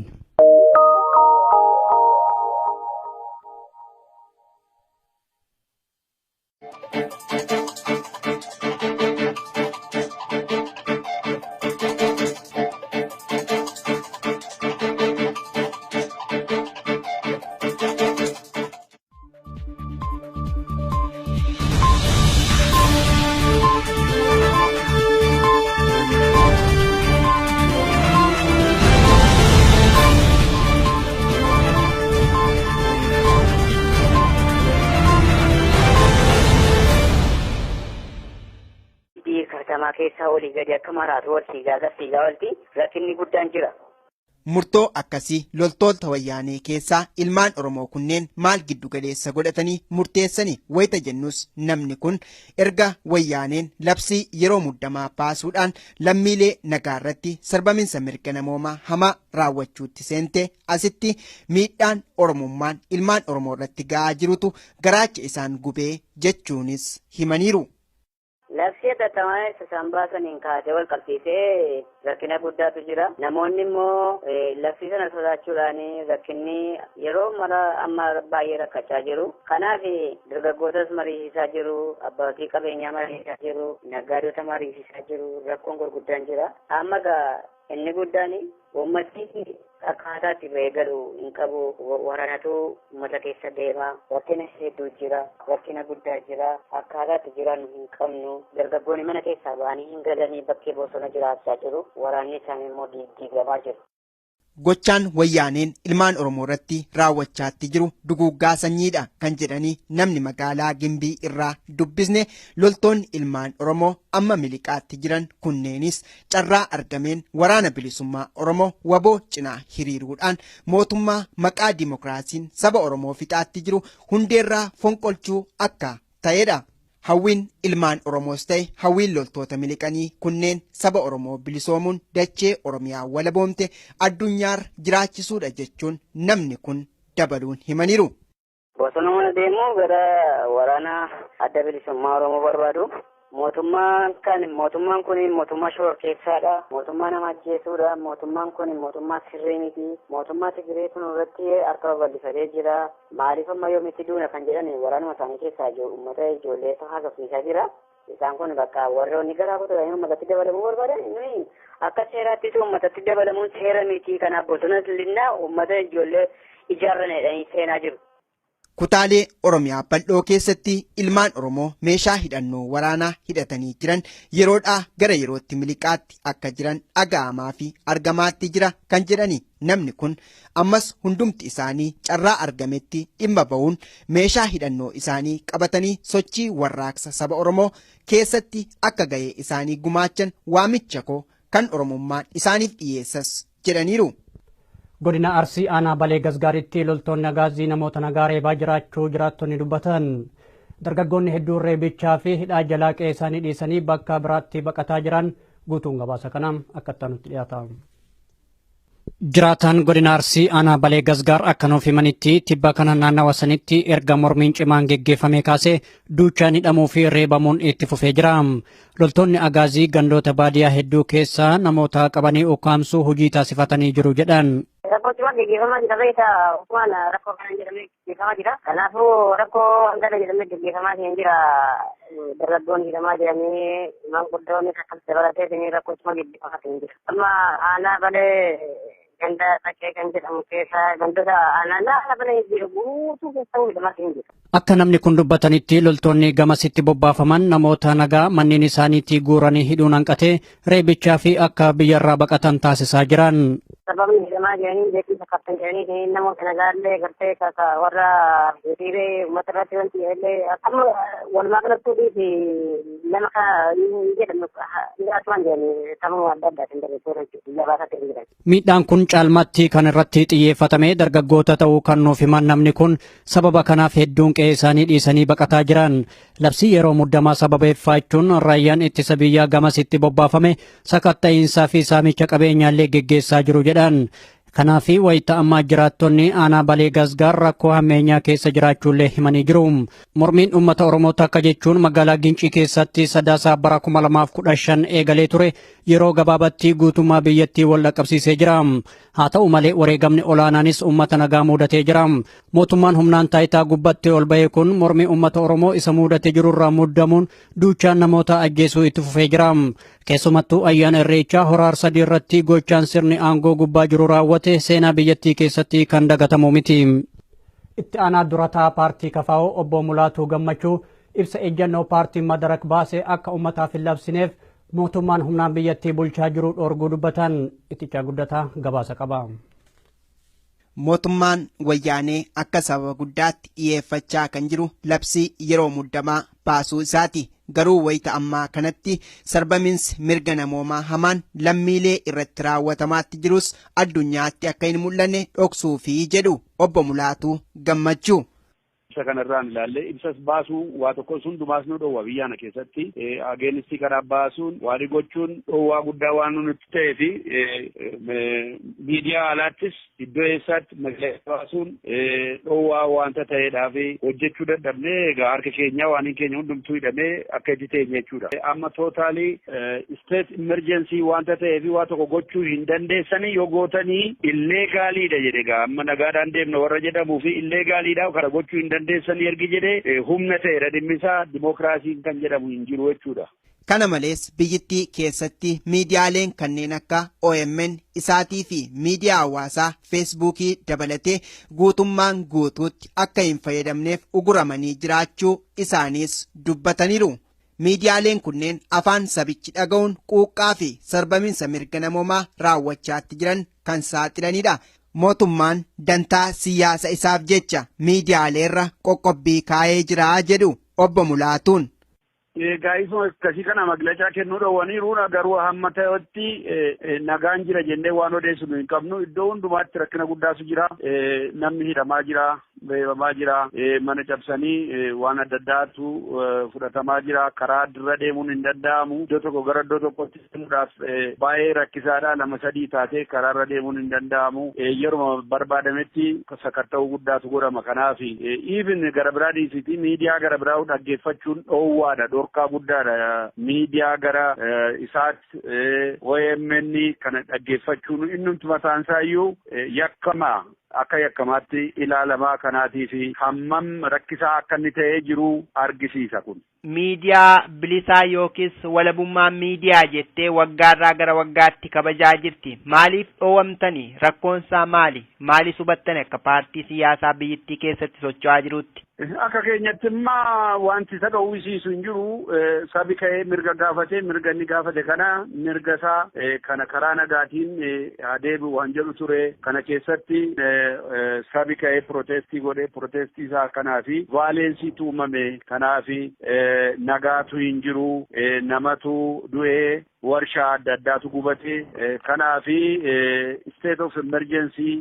Katamaa keessaa olii gadi akka maraatu wal fiigaa fiigaa olti, rakkinni guddaan jira. Murtoo akkasii loltoota wayyaanee keessaa ilmaan Oromoo kunneen maal giddu galeessa godhatanii murteessanii wayita jennus, namni kun erga wayyaaneen labsii yeroo muddamaa baasuudhaan lammiilee nagaa irratti sarbaminsa mirga namoomaa hamaa raawwachuutti seente asitti miidhaan Oromummaan ilmaan Oromoo irratti ga'aa jirutu garaacha isaan gubee jechuunis himaniiru. Labsii hatattamaa isaan baasaniin kaasee wal qabsiisee rakkina guddaatu jira. Namoonni immoo labsii sana sodaachuudhaan rakkinni yeroo mara amma baay'ee rakkachaa jiru. Kanaaf dargaggootas mariisisaa jiru, abbootii qabeenyaa mariisisaa jiru, naggaadota mariisisaa jiru, rakkoon gurguddaan jira. Amma gaa inni guddaan uummatni akkaataa itti ba'ee galu hin qabu. Waraanatu uummata keessa deema. Rakkina hedduu jira. Rakkina guddaa jira. Akkaataa itti jiraannu hin qabnu. Dargaggoonni mana keessaa ba'anii hin galanii, bakkee bosona jiraachaa jiru. Waraanni isaanii immoo diigamaa jiru. Gochaan wayyaaneen ilmaan Oromoo irratti raawwachaatti jiru duguuggaa sanyiidha kan jedhanii namni magaalaa Gimbii irraa dubbisne, loltoonni ilmaan Oromoo amma miliqaatti jiran kunneenis carraa argameen waraana bilisummaa Oromoo waboo cinaa hiriiruudhaan mootummaa maqaa dimokiraasiin saba Oromoo fixaatti jiru hundeerraa fonqolchuu akka ta'edha. Hawwiin ilmaan Oromoos ta'e hawwiin loltoota miliqanii kunneen saba Oromoo bilisoomuun dachee Oromiyaa walaboomte addunyaarra jiraachisuudha jechuun namni kun dabaluun himaniiru. Bosonuma deemuu gara waraana adda bilisummaa Oromoo barbaadu. Mootummaan kan mootummaan kun mootummaa shororkeessaadha. Mootummaa nama ajjeesuudha. Mootummaan kun mootummaa sirrii miti. Mootummaa Tigiree kun irratti harka babal'ifatee jira. Maaliif amma yoomitti duuna kan jedhan waraanuma isaanii keessaa uummata ijoollee haasofsiisaa jira. Isaan kun bakka warroonni garaa kutatanii uummatatti dabalamuu barbaadan, nuyi akka seeraattis uummatatti dabalamuun seera miti. Kanaaf bosona linnaa uummata ijoollee ijaarranidha seenaa jiru. Kutaalee Oromiyaa bal'oo keessatti ilmaan Oromoo meeshaa hidhannoo waraanaa hidhatanii jiran yeroodhaa gara yerootti miliqaatti akka jiran dhaga'amaa fi argamaatti jira kan jedhani namni kun, ammas hundumti isaanii carraa argametti dhimma ba'uun meeshaa hidhannoo isaanii qabatanii sochii warraaqsa saba Oromoo keessatti akka ga'ee isaanii gumaachan waamicha koo kan Oromummaan isaaniif dhiyeessas jedhaniiru. Godina Arsii aanaa Balee Gasgaaritti loltoonni agaazii namoota nagaa reebaa jiraachuu jiraattonni dubbatan. Dargaggoonni hedduun reebichaa fi hidhaa jalaa qe'ee isaanii dhiisanii bakka biraatti baqataa jiran. Guutuun gabaasa kanaa akka nutti dhiyaata. Jiraataan godina Arsii aanaa Balee Gasgaar akka nuuf himanitti, tibba kana naannawa sanitti erga mormiin cimaan geggeeffamee kaasee duuchaan hidhamuu fi reebamuun itti fufee jira. Loltoonni agaazii gandoota baadiyyaa hedduu keessaa namoota qabanii ukkaamsuu hojii taasifatanii jiru jedhan. Rakkoo cimaan geggeeffamaa jira beektaa, Usmaan, rakkoo kana jedhamee geggeeffamaa jira. Kanaafuu rakkoo hangana jedhamee geggeeffamaa hin jira. Dargaggoonni hidhamaa jiranii, maanguddoonni akkas dabalatee rakkoo giddu jira. Amma aanaa Balee ganda Xaqqee kan jedhamu keessa, gandoota aanaa Balee jiru guutuu keessa hidhamaa jiru. Akka namni kun dubbatanitti, loltoonni gamasitti bobbaafaman namoota nagaa manneen isaaniitti guuranii hidhuun hanqatee reebichaa fi akka biyyarraa baqatan taasisaa jiran. Sababni hidhamaa jiranii beekumsa qabtan jedhanii namoota nagaallee gartee warra hiriiree uummata irratti wanti illee amma walumaa galatti fi nama jedhamu asumaan jedhanii sababa adda addaatiin dargaggoota jechuudha biyya jiran. Miidhaan kun caalmatti kan irratti xiyyeeffatame dargaggoota ta'uu kan nuuf himan namni kun, sababa kanaaf hedduun qe'ee isaanii dhiisanii baqataa jiran. Labsii yeroo muddamaa sababeeffachuun raayyaan ittisa biyyaa gamasitti bobbaafame sakatta'iinsaa fi saamicha qabeenyaallee geggeessaa jiru jedhan. Kanaaf wayita ammaa jiraattonni aanaa Balee Gasgaar rakkoo hammeenyaa keessa jiraachuullee himanii jiru. Mormiin uummata Oromoo takka jechuun magaalaa Gincii keessatti Sadaasaa bara 2015 eegalee ture yeroo gabaabatti guutummaa biyyattii wal dhaqqabsiisee jira. Haa ta'u malee, wareegamni olaanaanis uummata nagaa mudatee jira. Mootummaan humnaan taayitaa gubbatti ol ba'e kun mormii uummata Oromoo isa mudatee jirurraa muddamuun duuchaan namoota ajjeesuu itti fufee jira. Keessumattuu ayyaana Irreechaa Hora Arsadii irratti gochaan sirni aangoo gubbaa jiru raawwate seenaa biyyattii keessatti kan dagatamu miti. Itti aanaa durataa paartii KFO obbo Mulaatuu Gammachuu ibsa ejjennoo paartiin Madarak baase akka uummataaf hin labsineef mootummaan humnaan biyyattii bulchaa jiru dhorguu dubbatan. Ittichaa Guddataa gabaasa qaba. Mootummaan Wayyaanee akka sababa guddaatti dhiyeeffachaa kan jiru labsii yeroo muddamaa baasuu isaati. Garuu wayita ammaa kanatti sarbamiinsi mirga namoomaa hamaan lammiilee irratti raawwatamaatti jirus addunyaatti akka hin mul'anne dhoksuufi jedhu obbo Mulaatuu Gammachuu. Ibsa kanarraan ilaallee ibsas baasuu waa tokko hundumaas nu dhowwa. Biyya kana keessatti ageenistii karaa baasuun waan gochuun dhowwaa guddaa waan nutti ta'ee fi miidiyaa alaattis iddoo eessaatti magaalaa baasuun dhowwaa wanta ta'eedhaaf hojjechuu dadhabnee, egaa harka keenyaa waan keenya hundumtuu hidhamee akka itti teenye jechuudha. Amma totally state emergency wanta ta'eef waa tokko gochuu hin dandeessanii, yoo gootanii illegaliidha jedhe. Egaa amma nagaadhaan deemna warra jedhamuu fi illegaliidha, kana gochuu hin dandeessanii ergi jedhee humna ta'eedha dhimmisaa, dimookiraasiin kan jedhamu hin jiru jechuudha. Kana malees, biyyattii keessatti miidiyaaleen kanneen akka OMN, isaatii fi miidiyaa hawaasaa Feesbuukii dabalatee guutummaan guutuutti akka hin fayyadamneef uguramanii jiraachuu isaaniis dubbataniiru. Miidiyaaleen kunneen afaan sabichi dhaga'uun quuqqaa fi sarbaminsa mirga namoomaa raawwachaatti jiran kan saaxilanidha. Mootummaan dantaa siyaasa isaaf jecha miidiyaaleerra qoqqobbii kaa'ee jira jedhu obbo Mulaatuun. Egaa isuma akkasii kana maglacaa kennuu dhowwaniiru, garuu hamma ta'etti nagaan jira jennee waan odeessinu hin qabnu. Iddoo hundumaatti rakkina guddaatu jira. Namni hidhamaa jira, reebamaa jira, mana cabsanii waan adda addaatu fudhatamaa jira. Karaa dirra deemuun hin danda'amu. Iddoo tokko gara iddoo tokkotti deemuudhaaf baay'ee rakkisaadha. Lama sadii taatee karaarra deemuun hin danda'amu. Yeruma barbaadametti sakatta'uu guddaatu godhama. Kanaaf even gara biraa dhiisiti, miidiyaa gara biraa dhaggeeffachuun dhoowwaadha. Dhorkaa guddaadha. Miidiyaa gara isaatti OMN kana dhaggeeffachuun innumti mataan isaayyuu yakkama, akka yakkamaatti ilaalamaa. Kanaatii fi hammam rakkisaa akka inni ta'ee jiru argisiisa kun. Miidiyaa bilisaa yookiis walabummaa miidiyaa jettee waggaarraa gara waggaatti kabajaa jirti. Maaliif dhoowwamtanii? Rakkoonsaa maali? Maalis hubattani akka paartii siyaasaa biyyattii keessatti socho'aa jirutti? Akka keenyatti immoo wanti isa dhoowwisiisu hin jiru. Sabi ka'ee mirga gaafate, mirga inni gaafate kana, mirga isaa kana karaa nagaatiin adeemu waan jedhu ture. Kana keessatti sabi ka'ee protestii godhe, protestii isaa kanaa fi violenceiitu uumame. Kanaafi nagaatu hin jiru, namatu du'ee, warshaa adda addaatu gubate. Kanaafi state of emergency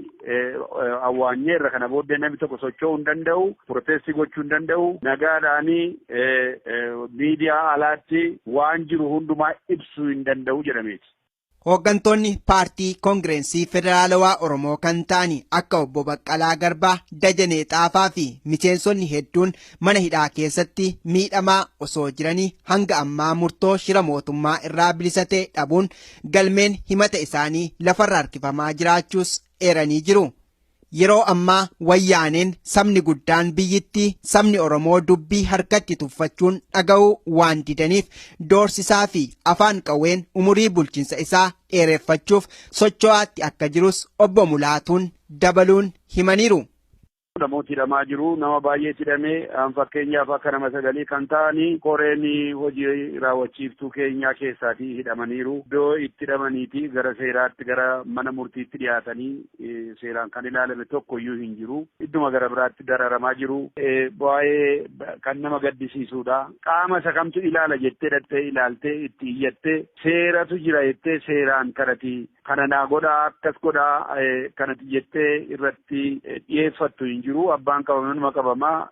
awwaanyeerra. Kana booddee namni tokko socho'uu hin danda'u, protestii gochuu hin danda'u, nagaadhaanii miidiyaa alaatti waan jiru hundumaa ibsuu hin danda'u jedhameeti. Hooggantoonni paartii Koongireensii Federaalawaa Oromoo kan ta'an akka obbo Baqqalaa Garbaa, Dajanee Xaafaa fi miseensonni hedduun mana hidhaa keessatti miidhamaa osoo jiranii hanga ammaa murtoo shira mootummaa irraa bilisa ta'e dhabuun galmeen himata isaanii lafarra harkifamaa jiraachuus eeranii jiru. Yeroo ammaa Wayyaaneen sabni guddaan biyyittii sabni Oromoo dubbii harkatti tuffachuun dhaga'uu waan didaniif doorsisaa fi afaan qawween umurii bulchiinsa isaa dheereffachuuf socho'aatti akka jirus Obbo Mulaatuun dabaluun himaniiru. Namooti hidhamaa jiru. Nama baay'eetu hidhamee, fakkeenyaaf akka nama sagalii kan ta'anii koreen hojii raawwachiiftuu keenyaa keessaatii hidhamaniiru. Iddoo itti hidhamaniiti gara seeraatti, gara mana murtiitti dhiyaatanii seeraan kan ilaalame tokko iyyuu hin jiru. Idduma gara biraatti dararamaa jiru. Baay'ee kan nama gaddisiisudha. Qaama isa kamtu ilaala jettee dhattee ilaaltee itti iyyattee, seeratu jira jettee, seeraan kanati kana naa godhaa, akkas godhaa kanati jettee irratti dhiyeeffattu hin jiru. Abbaan qabame numa qabamaa.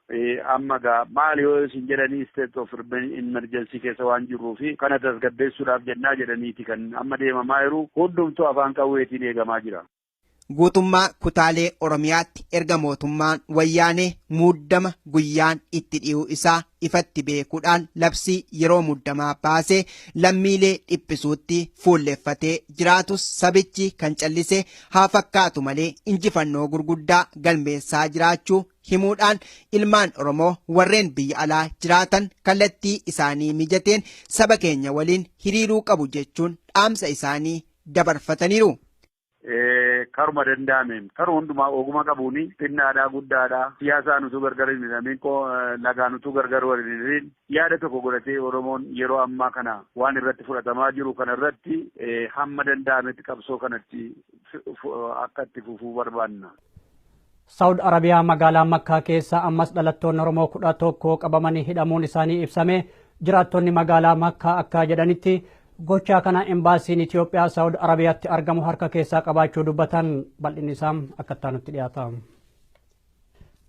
Amma gaa maal yoo isin jedhanii, state of emergency keessa waan jirruu fi kana tasgabbeessuudhaaf jennaa jedhaniiti kan amma deemamaa jiru. Hundumtuu afaan qawweetiin eegamaa jira. Guutummaa kutaalee Oromiyaatti erga mootummaan Wayyaanee muddama guyyaan itti dhiyuu isaa ifatti beekuudhaan labsii yeroo muddamaa baasee lammiilee dhiphisuutti fuulleffatee jiraatus, sabichi kan callise haa fakkaatu malee injifannoo gurguddaa galmeessaa jiraachuu himuudhaan, ilmaan Oromoo warreen biyya alaa jiraatan kallattii isaanii mijateen saba keenya waliin hiriiruu qabu jechuun dhaamsa isaanii dabarfataniiru. Karuma danda'ameen, karuma hundumaa oguma qabuuni, xinnaadhaa guddaadhaa, siyaasaan utuu gargar hin hidhamin, lagaan utuu gargar wal hin hidhin, yaada tokko godhatee Oromoon yeroo ammaa kana waan irratti fudhatamaa jiru kana irratti hamma danda'ametti qabsoo kanatti akka itti fufuu barbaanna. Saawud Arabiyaa magaalaa Makkaa keessa ammas dhalattoonni Oromoo 11 qabamanii hidhamuun isaanii ibsame. Jiraattonni magaalaa Makkaa akka jedhanitti, gochaa kana embaasiin Itoophiyaa Saawud Arabiyaatti argamu harka keessaa qabaachuu dubbatan. Bal'inni isaa akka itti dhiyaata.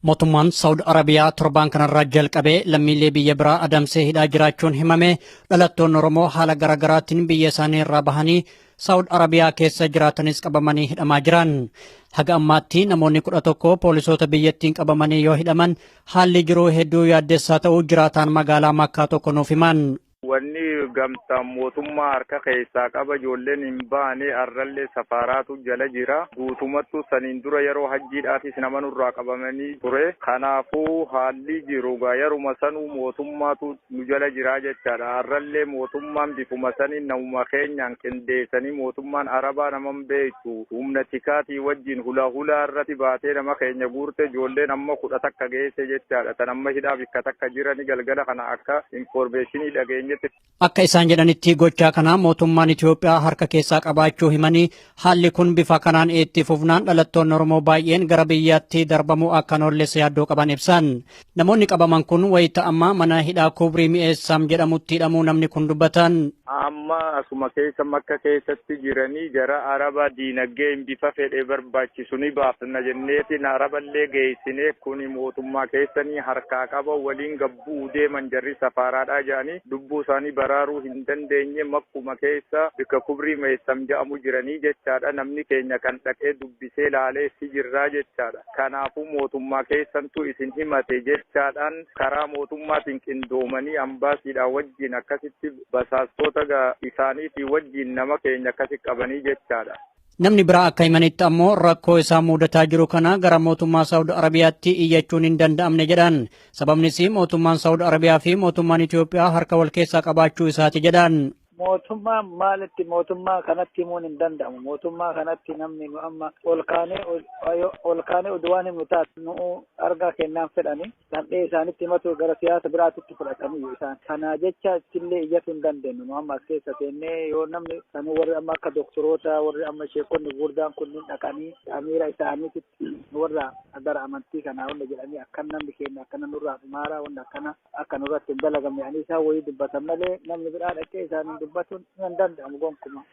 Mootummaan Saawud Arabiyaa torbaan kanarraa jalqabee lammiilee biyya biraa adamsee hidhaa jiraachuun himame. Dhalattoonni Oromoo haala garaagaraatiin biyya isaanii irraa bahanii Saawud Arabiyaa keessa jiraatanis qabamanii hidhamaa jiran. Haga ammaatti namoonni 11 poolisoota biyyattiin qabamanii yoo hidhaman, haalli jiruu hedduu yaaddessaa ta'uu jiraataan magaalaa Makkaa tokko nuuf himan. Wanni gamtaan mootummaa harka keessaa qaba, ijoolleen hin baane, arrallee safaaraatu jala jira. Guutumattuu saniin dura yeroo hajjiidhaafis nama nurraa qabamanii ture. Kanaafuu haalli jiru gaa yeruma sanuu mootummaatu nu jala jira jechaadha. Arrallee mootummaan bifuma saniin namuma keenyaan qindeessanii, mootummaan Arabaa naman beektu humna tikaatii wajjin hulaa hulaa irratti baatee nama keenya guurte. Ijoolleen amma 11 geesse jechaadha. Tan amma hidhaa bikka takka jirani galgala kana akka information dhageenyetti. Akka isaan jedhanitti, gochaa kana mootummaan Itoophiyaa harka keessaa qabaachuu himanii, haalli kun bifa kanaan itti fufnaan dhalattoonni Oromoo baay'een gara biyyaatti darbamuu akka hin oolle yaaddoo qaban ibsan. Namoonni qabaman kun wayita ammaa mana hidhaa Kubrii Mi'eessaam jedhamutti hidhamuu namni kun dubbatan. Amma asuma keessa Makka keessatti jiranii jara Araba diinagdeen bifa fedhe barbaachisu ni baafna jenneetiin Araballee geessinee, kuni mootummaa keessanii harkaa qaba, waliin gabbuu deeman jarri safaaraadhaa jedhanii lubbuu isaanii baraaruu hin dandeenye. Makkuma keessa bikka Kubrii Meessam jedhamu jiranii jechaadha. Namni keenya kan dhaqee dubbisee laalee si jirraa jechaadha. Kanaafuu mootummaa keessantu isin himate jechaadhaan karaa mootummaatiin qindoomanii ambaasiidhaan wajjin akkasitti basaastota isaaniitii wajjin nama keenya akkasi qabanii jechaadha. Namni biraa akka himanitti ammoo rakkoo isaa mudataa jiru kana gara mootummaa Saawud Arabiyaatti iyyachuun hin danda'amne jedhan. Sababnis mootummaan Saawud Arabiyaa fi mootummaan Itoophiyaa harka wal keessaa qabaachuu isaati jedhan. Mootummaa maalitti mootummaa kanatti himuun hin danda'amu. Mootummaa kanatti namni nu amma ol kaanee oduu waan himnu taate nu argaa kennaan fedhanii dhandhee isaanitti himatu gara siyaasa biraatitti fudhatanii isaan. Kana jecha ittillee iyyatu hin dandeenyu. Nu amma as keessa seennee yoo namni kan warri amma akka doktoroota, warri amma sheekonni gurguddaan kunniin dhaqanii amiira isaaniititti, warra gara amantii kanaa wanda jedhanii, akkan namni keenya akkana nurraa dhumaaraa, wanda akkana akka nurratti hin dalagamne ani isaan wayii dubbatan malee namni biraa dhaqee isaaniin dubbatuun hin danda'amu gonkumaa.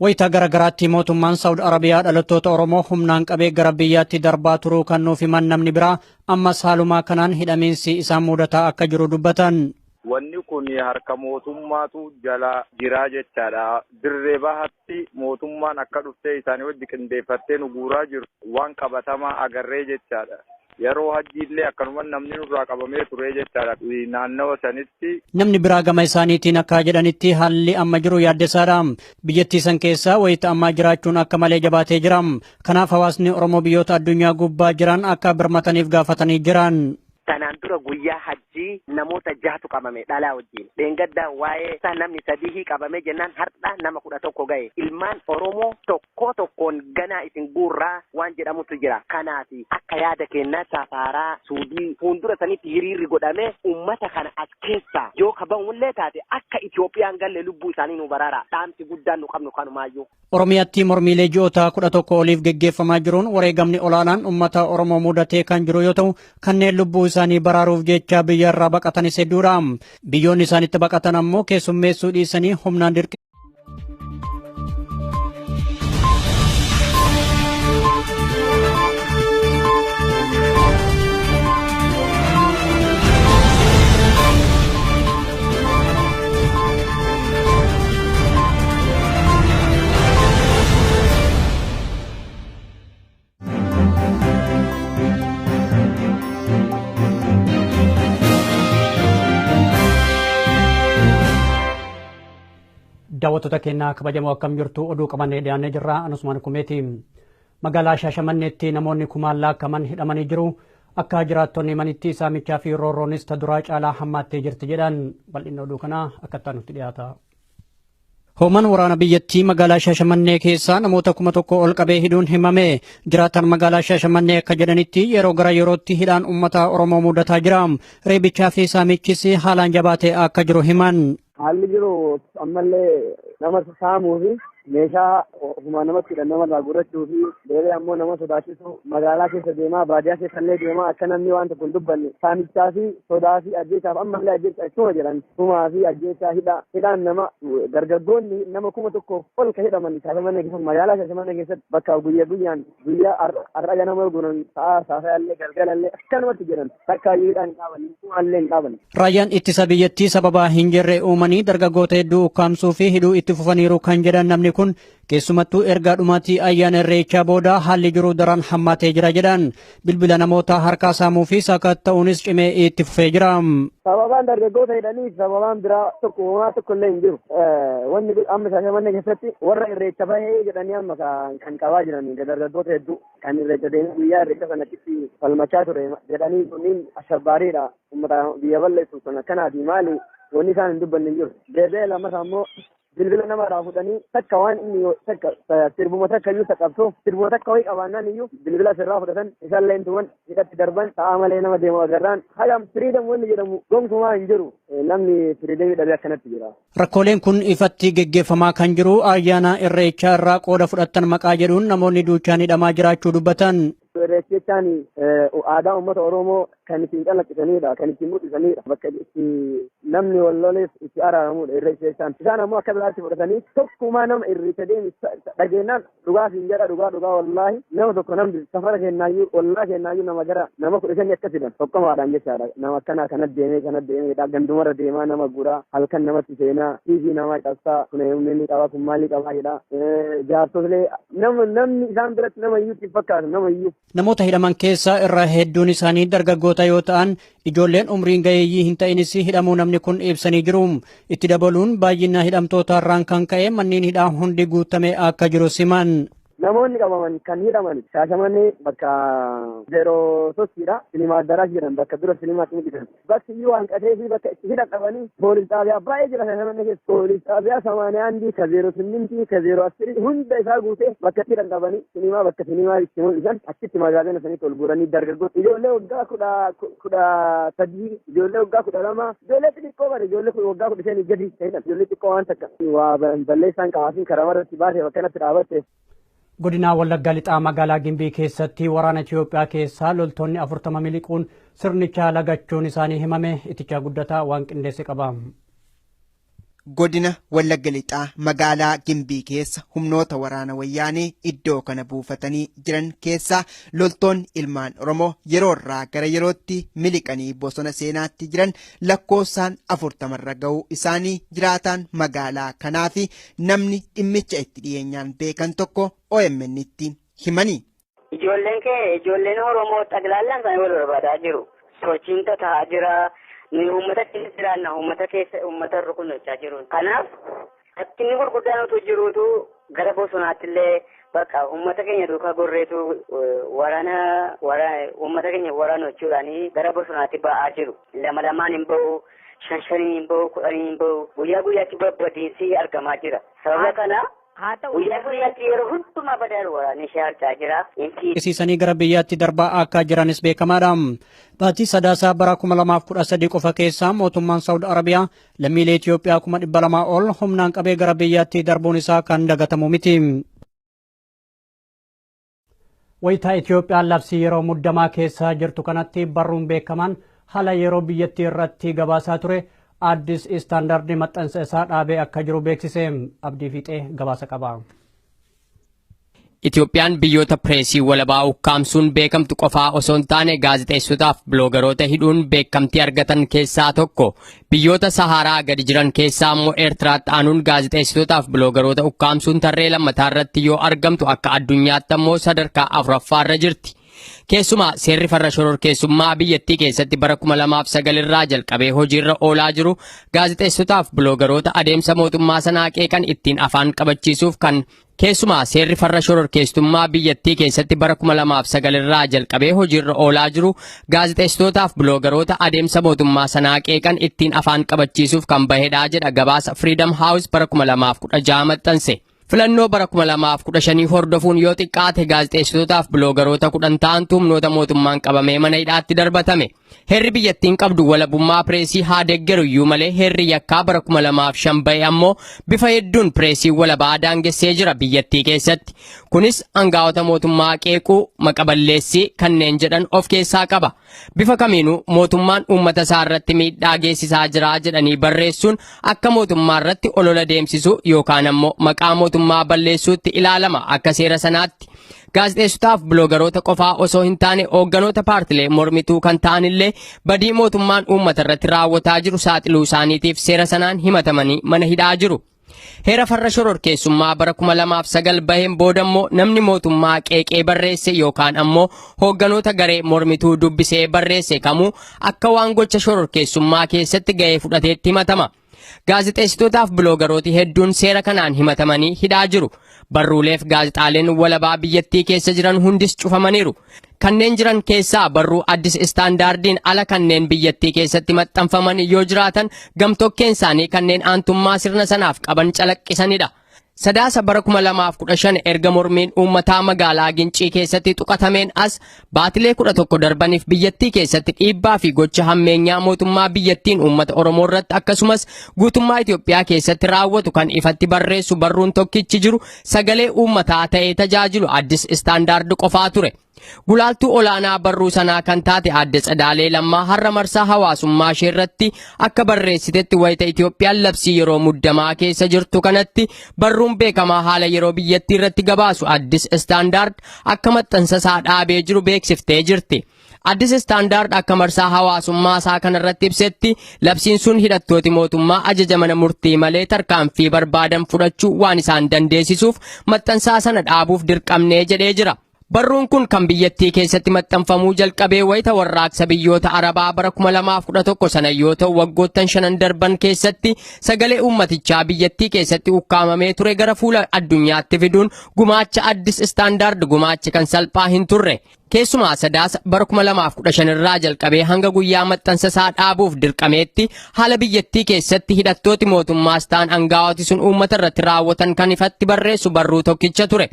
Wayitaa gara garaatti mootummaan Saawud Arabiyaa dhalattoota Oromoo humnaan qabee gara biyyaatti darbaa turuu kan nuuf himan namni biraa, ammas haalumaa kanaan hidhamiinsi isaan mudataa akka jiru dubbatan. Wanni kun harka mootummaatu jala jiraa jechaadha. Dirree bahatti mootummaan akka dhuftee isaanii wajji qindeeffattee nu guuraa jiru waan qabatamaa agarree jechaadha. Yeroo hajjiillee akkanuma namni nurraa qabamee ture jechaadha naannawa sanitti. Namni biraa gama isaaniitiin akka jedhanitti haalli amma jiru yaaddessaadha. Biyyattii san keessa wayita ammaa jiraachuun akka malee jabaatee jira. Kanaaf hawaasni Oromoo biyyoota addunyaa gubbaa jiran akka birmataniif gaafatanii jiran. Kanaan dura guyyaa hajjii namoota jahatu qabame dhalaa wajjin. Dheengadda waa'ee isaa namni sadii qabame jennaan har'a nama 11 ga'e. Ilmaan Oromoo tokko tokkoon ganaa isin guurraa waan jedhamutu jira. Kanaaf akka yaada kennaa safaaraa Suudii fuuldura sanitti hiriirri godhame uummata kana as keessaa yoo kaba'ullee taate akka Itoophiyaan galle lubbuu isaanii nu baraara. Dhaamsi guddaan nu qabnu kanumaayyuu. Oromiyaatti mormiilee ji'oota 11 oliif geggeeffamaa jiruun wareegamni olaanaan uummata Oromoo mudatee kan jiru yoo ta'u, kanneen lubbuu isaanii baraaruuf jecha biyya irraa baqatanis hedduudha. Biyyoonni isaanitti baqatan ammoo keessummeessuu dhiisanii humnaan dirqi. Daawwattoota keenyaa kabajamoo, akkam jirtu? Oduu qabannee dhiyaannee jirra. Anusmaan Kumeeti. Magaalaa Shaashamanneetti namoonni kumaan laakkaman hidhamanii jiru. Akka jiraattonni himanitti saamichaa fi roorroonis ta duraa caalaa hammaattee jirti jedhan. Bal'inni oduu kanaa akka nutti dhiyaata. Hooman waraana biyyattii magaalaa Shaashamannee keessaa namoota 1000 ol qabee hidhuun himame. Jiraatan magaalaa Shaashamannee akka jedhanitti yeroo gara yerootti hidhaan uummata Oromoo mudataa jira. Reebichaa fi saamichis haalaan jabaatee akka jiru himan. Haalli jiru ammallee nama saamuu fi meeshaa ofuma namatti hidhan namarraa gurrachuu fi deebi'ee ammoo nama sodaachisu, magaalaa keessa deemaa, baadiyyaa keessa illee deemaa, akka namni waan tokko hin dubbanne saamichaa fi sodaa fi ajjeechaaf, ammallee ajjeechaa ittuma jedhan, tumaa fi ajjeechaa, hidhaan nama dargaggoonni nama 1000 ol ka hidhaman Shaashamannee keessatti, magaalaa Shaashamannee keessatti, bakka guyyaa guyyaan, guyyaa har'a ganama guran, sa'a saafayallee galgalallee akkanumatti jedhan, takkaayyuu hidhaan hin dhaaban, tumaallee hin dhaaban. Raayyaan ittisa biyyattii sababa hin jirre uumanii dargaggoota hedduu ukkaamsuu fi hidhuu itti fufaniiru kan jedhan namni kun, keessumattuu erga dhumaatii ayyaana Irreechaa booda haalli jiru daran hammaatee jira jedhan. Bilbila namoota harkaa saamuu fi sakatta'uunis cimee itti fufee jira. Sababaan dargaggoota hidhanii sababaan biraa tokko homaa tokko illee hin jiru. Wanni amma Shaashamannee keessatti warra Irreecha bahee jedhanii amma kan qabaa jiran dargaggoota hedduu kan Irreecha deemee guyyaa Irreecha sanatti falmachaa ture jedhanii, kunniin ashabbaariidha, uummata biyya balleessu kan akkanaati, maali wanni isaan hin dubbanne hin jiru. Deebi'ee lammataa immoo bilbila namarraa fuudhanii, takka waan inni takka sirbuma takka iyyuu qabsoo sirbuma takka wayii qabaannaan iyyuu bilbila sirraa fudhatan, isaallee tuman, hidhatti darban. Sa'a malee nama deemu agarraan hagam freedom wanni jedhamu gonkumaa hin jiru, namni freedomii dhabee akkanatti jira. Rakkooleen kun ifatti geggeeffamaa kan jiru ayyaana Irreechaa irraa qooda fudhattan maqaa jedhuun namoonni duuchaan hidhamaa jiraachuu dubbatan. Irreechi jechaan aadaa uummata Oromoo kan ittiin calaqqisanidha, kan ittiin mul'isanidha. Bakka itti namni wal lolees itti araaramudha irreechi jechaan. Isaan ammoo akka biraatti fudhatanii tokkumaa nama irreecha deemi dhageenyaan, dhugaa siin jedha, dhugaa dhugaa, wallaahi nama tokko namni safara kennaayyuu, wallaa kennaayyuu, nama gara nama 15 akka fidan tokkomaadhaan jechaadha. Nama akkanaa kana deemee kana deemee gandumarra deemaa, nama guraa, halkan namatti seenaa, kiisii namaa cabsaa, kun humni inni qaba, kun maalii qabaa jedha. Jaarsolee nama namni isaan biratti nama iyyuu itti fakkaatu nama iyyuu. Namoota hidhaman keessaa irra hedduun isaanii dargaggoota yoo ta'an, ijoolleen umriin gaheeyyii hin ta'inis hidhamuu namni kun ibsanii jiru. Itti dabaluun baay'ina hidhamtoota irraan kan ka'e manneen hidhaa hundi guutamee akka jiru siman. Namoonni qabaman kan hidhaman Shaashamannee bakka zeeroo sochiidha. Sinimaa Addaraas jedhan, bakka dura sinimaatti mul'isan. Bakki iyyuu waan qatee fi bakka itti hidhan qabanii poolis xaabiyaa baay'ee jira Shaashamannee keessa. Poolis xaabiyaa samaaniyaa andii ka zeeroo simmintii ka zeeroo asirii hunda isaa guutee bakka itti hidhan qabanii sinimaa, bakka sinimaa itti mul'isan achitti magaazina sanitti ol guuranii dargaggoota ijoollee waggaa 13, ijoollee waggaa 12, ijoollee xixiqqoo bare, ijoollee waggaa 15 gadi ta'edha. Ijoollee xiqqoo waan takka waa balleessaan qabaafin karaa irratti baasee bakka kanatti dhaabatte. Godina Wallagga Lixaa magaalaa Gimbii keessatti waraana Itoophiyaa keessaa loltoonni 40 miliquun sirnicha lagachuun isaanii himame. Itichaa Guddataa waan qindeesse qaba. Godina Wallagga Lixaa magaalaa Gimbii keessa humnoota waraana wayyaanee iddoo kana buufatanii jiran keessaa loltoonni ilmaan Oromoo yeroo irraa gara yerootti miliqanii bosona seenaatti jiran lakkoofsaan 40rra ga'uu isaanii jiraataan magaalaa kanaa fi namni dhimmicha itti dhiyeenyaan beekan tokko OMN tti himani. Ijoolleen kee ijoolleen Oromoo xaglaallaan isaanii wal barbaadaa jiru. Sochiin ta'aa jira. Nuyi uummata keessa jiraanna uummata keessa uummata rukunnachaa jiru. Kanaaf rakkinni gurguddaan utuu jiruutu gara bosonaatti illee bakka uummata keenya duukaa gorreetu waraana uummata keenya waraanu jechuudhaan gara bosonaatti ba'aa jiru. Lama lamaan hin ba'u, shan shaniin hin ba'u, kudhaniin hin ba'u. Guyyaa guyyaatti babbadiinsi argamaa jira. Sababa kana guyyaa guyyaatti yeroo hundumaa badaa waraanni ishee harcaa jira. Isiisanii gara biyyaatti darbaa akka jiranis beekamaadha. Baatii Sadaasaa bara 2013 qofa keessaa mootummaan Saawud Arabiyaa lammiilee Itoophiyaa 200,000 ol humnaan qabee gara biyyaatti darbuun isaa kan dagatamu miti. Wayitaa Itoophiyaan labsii yeroo muddamaa keessa jirtu kanatti barruun beekamaan haala yeroo biyyattii irratti gabaasaa ture Addis Istaandardi maxxansa isaa dhaabee akka jiru beeksise. Abdii Fiixee gabaasa qaba. Itoophiyaan biyyoota pireesii walabaa ukkaamsuun beekamtu qofaa osoo hin taane gaazexeessotaaf biloogaroota hidhuun beekamtii argatan keessaa tokko. Biyyoota Saharaa gadi jiran keessaa immoo Eertiraatti aanuun gaazexeessitootaaf biloogaroota ukkaamsuun tarree lammataa irratti yoo argamtu akka addunyaatti ammoo sadarkaa afuraffaarra jirti. Keessumaa seerri farra shororkeessummaa biyyattii keessatti bara 2009 irraa jalqabee hojiirra oolaa jiru gaazexeessotaaf biloogaroota adeemsa mootummaa sanaa qeeqan ittiin afaan qabachiisuuf kan Keessumaa seerri farra shororkeessummaa biyyattii keessatti bara 2009 irraa jalqabee hojiirra oolaa jiru gaazexeessitootaaf biloogaroota adeemsa mootummaa sanaa qeeqan ittiin afaan qabachiisuuf kan bahedha jedha gabaasa Freedom House bara 2016 maxxanse. Filannoo bara 2015 hordofuun yoo xiqqaate gaazexeessitootaaf biloogaroota 10 ta'antu humnoota mootummaan qabamee mana hidhaatti darbatame. Heerri biyyattiin qabdu walabummaa pireesii haa deeggaru iyyuu malee heerri yakkaa bara 2005 ba'e ammoo bifa hedduun pireesii walabaa daangessee jira biyyattii keessatti. Kunis aangaa'ota mootummaa qeequu, maqaballeessii kanneen jedhan of keessaa qaba. Bifa kamiinuu mootummaan uummata isaa irratti miidhaa geessisaa jira jedhanii barreessuun akka mootummaa irratti olola deemsisuu yookaan ammoo maqaa mootummaa balleessuutti ilaalama akka seera sanaatti. Gaazexeessotaaf biloogaroota qofaa osoo hin taane hoogganoota paartilee mormituu kan ta'an illee badii mootummaan uummata irratti raawwataa jiru saaxiluu isaaniitiif seera sanaan himatamanii mana hidhaa jiru. Heera farra shororkeessummaa bara 2009 baheen booda immoo namni mootummaa qeeqee barreesse yookaan ammoo hoogganoota garee mormituu dubbisee barreesse kamuu akka waan gocha shororkeessummaa keessatti gahee fudhateetti himatama. Gaazexeessitootaaf biloogarooti hedduun seera kanaan himatamanii hidhaa jiru. Barruuleef gaazexaaleen walabaa biyyattii keessa jiran hundis cufamaniiru. Kanneen jiran keessaa barruu Addis Istaandaardiin ala kanneen biyyattii keessatti maxxanfaman yoo jiraatan gamtokkeen isaanii kanneen aantummaa sirna sanaaf qaban calaqqisanidha. Sadaasa bara 2015 erga mormiin uummataa magaalaa Gincii keessatti tuqatameen as baatilee 11 darbaniif biyyattii keessatti dhiibbaa fi gocha hammeenyaa mootummaa biyyattiin uummata Oromoo irratti akkasumas guutummaa Itoophiyaa keessatti raawwatu kan ifatti barreessu barruun tokkichi jiru sagalee uummataa ta'ee tajaajilu Addis Istaandaard qofaa ture. Gulaaltuu olaanaa barruu sanaa kan taate Aadde Tsadaalee Lammaa har'a marsaa hawaasummaa ishee irratti akka barreessitetti wayita Itoophiyaan labsii yeroo muddamaa keessa jirtu kanatti barruun beekamaa haala yeroo biyyattii irratti gabaasu Addis Istaandaard akka maxxansa isaa dhaabee jiru beeksiftee jirti. Addis Istaandaard akka marsaa hawaasummaa isaa kanarratti ibsetti labsiin sun hidhattooti mootummaa ajaja mana murtii malee tarkaanfii barbaadan fudhachuu waan isaan dandeessisuuf maxxansaa sana dhaabuuf dirqamnee jedhee jira. Barruun kun kan biyyattii keessatti maxxanfamuu jalqabee wayita warraaqsa biyyoota Arabaa bara 2011 sana yoo ta'u waggoottan shanan darban keessatti sagalee uummatichaa biyyattii keessatti ukkaamamee ture gara fuula addunyaatti fiduun gumaacha Addis Istaandaard gumaacha kan salphaa hin turre. Keessumaa Sadaasa bara 2015 irraa jalqabee hanga guyyaa maxxansa isaa dhaabuuf dirqameetti haala biyyattii keessatti hidhattooti mootummaas ta'an angaa'oti sun uummata irratti raawwatan kan ifatti barreessu barruu tokkicha ture.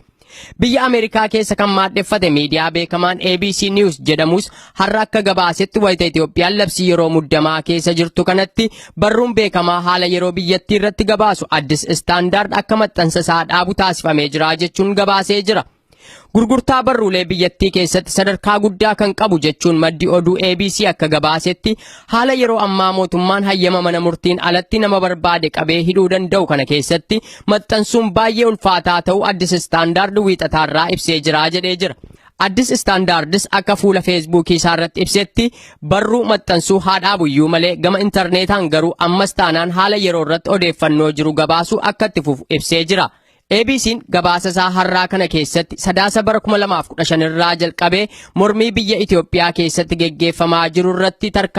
Biyya Ameerikaa keessa kan maadheffate miidiyaa beekamaan ABC News jedhamus har'a akka gabaasetti wayita Itoophiyaan labsii yeroo muddamaa keessa jirtu kanatti barruun beekamaa haala yeroo biyyattii irratti gabaasu Addis Istaandaard akka maxxansa isaa dhaabu taasifamee jira jechuun gabaasee jira. Gurgurtaa barruulee biyyattii keessatti sadarkaa guddaa kan qabu jechuun maddi oduu ABC akka gabaasetti haala yeroo ammaa mootummaan hayyama mana murtiin alatti nama barbaade qabee hidhuu danda'u kana keessatti maxxansuun baay'ee ulfaataa ta'uu Addis Istaandaard wiixataarraa ibsee jira jedhee jira. Addis Istaandaardis akka fuula Feesbuukii isaa irratti ibsetti barruu maxxansuu haa dhaabuyyuu malee gama intarneetaan garuu ammas taanaan haala yeroo irratti odeeffannoo jiru gabaasuu akka itti fufu ibsee jira. ABC'n gabaasa isaa har'aa kana keessatti Sadaasa bara 2015 irraa jalqabee mormii biyya Itoophiyaa keessatti geggeeffamaa jiru irratti tarkaanfii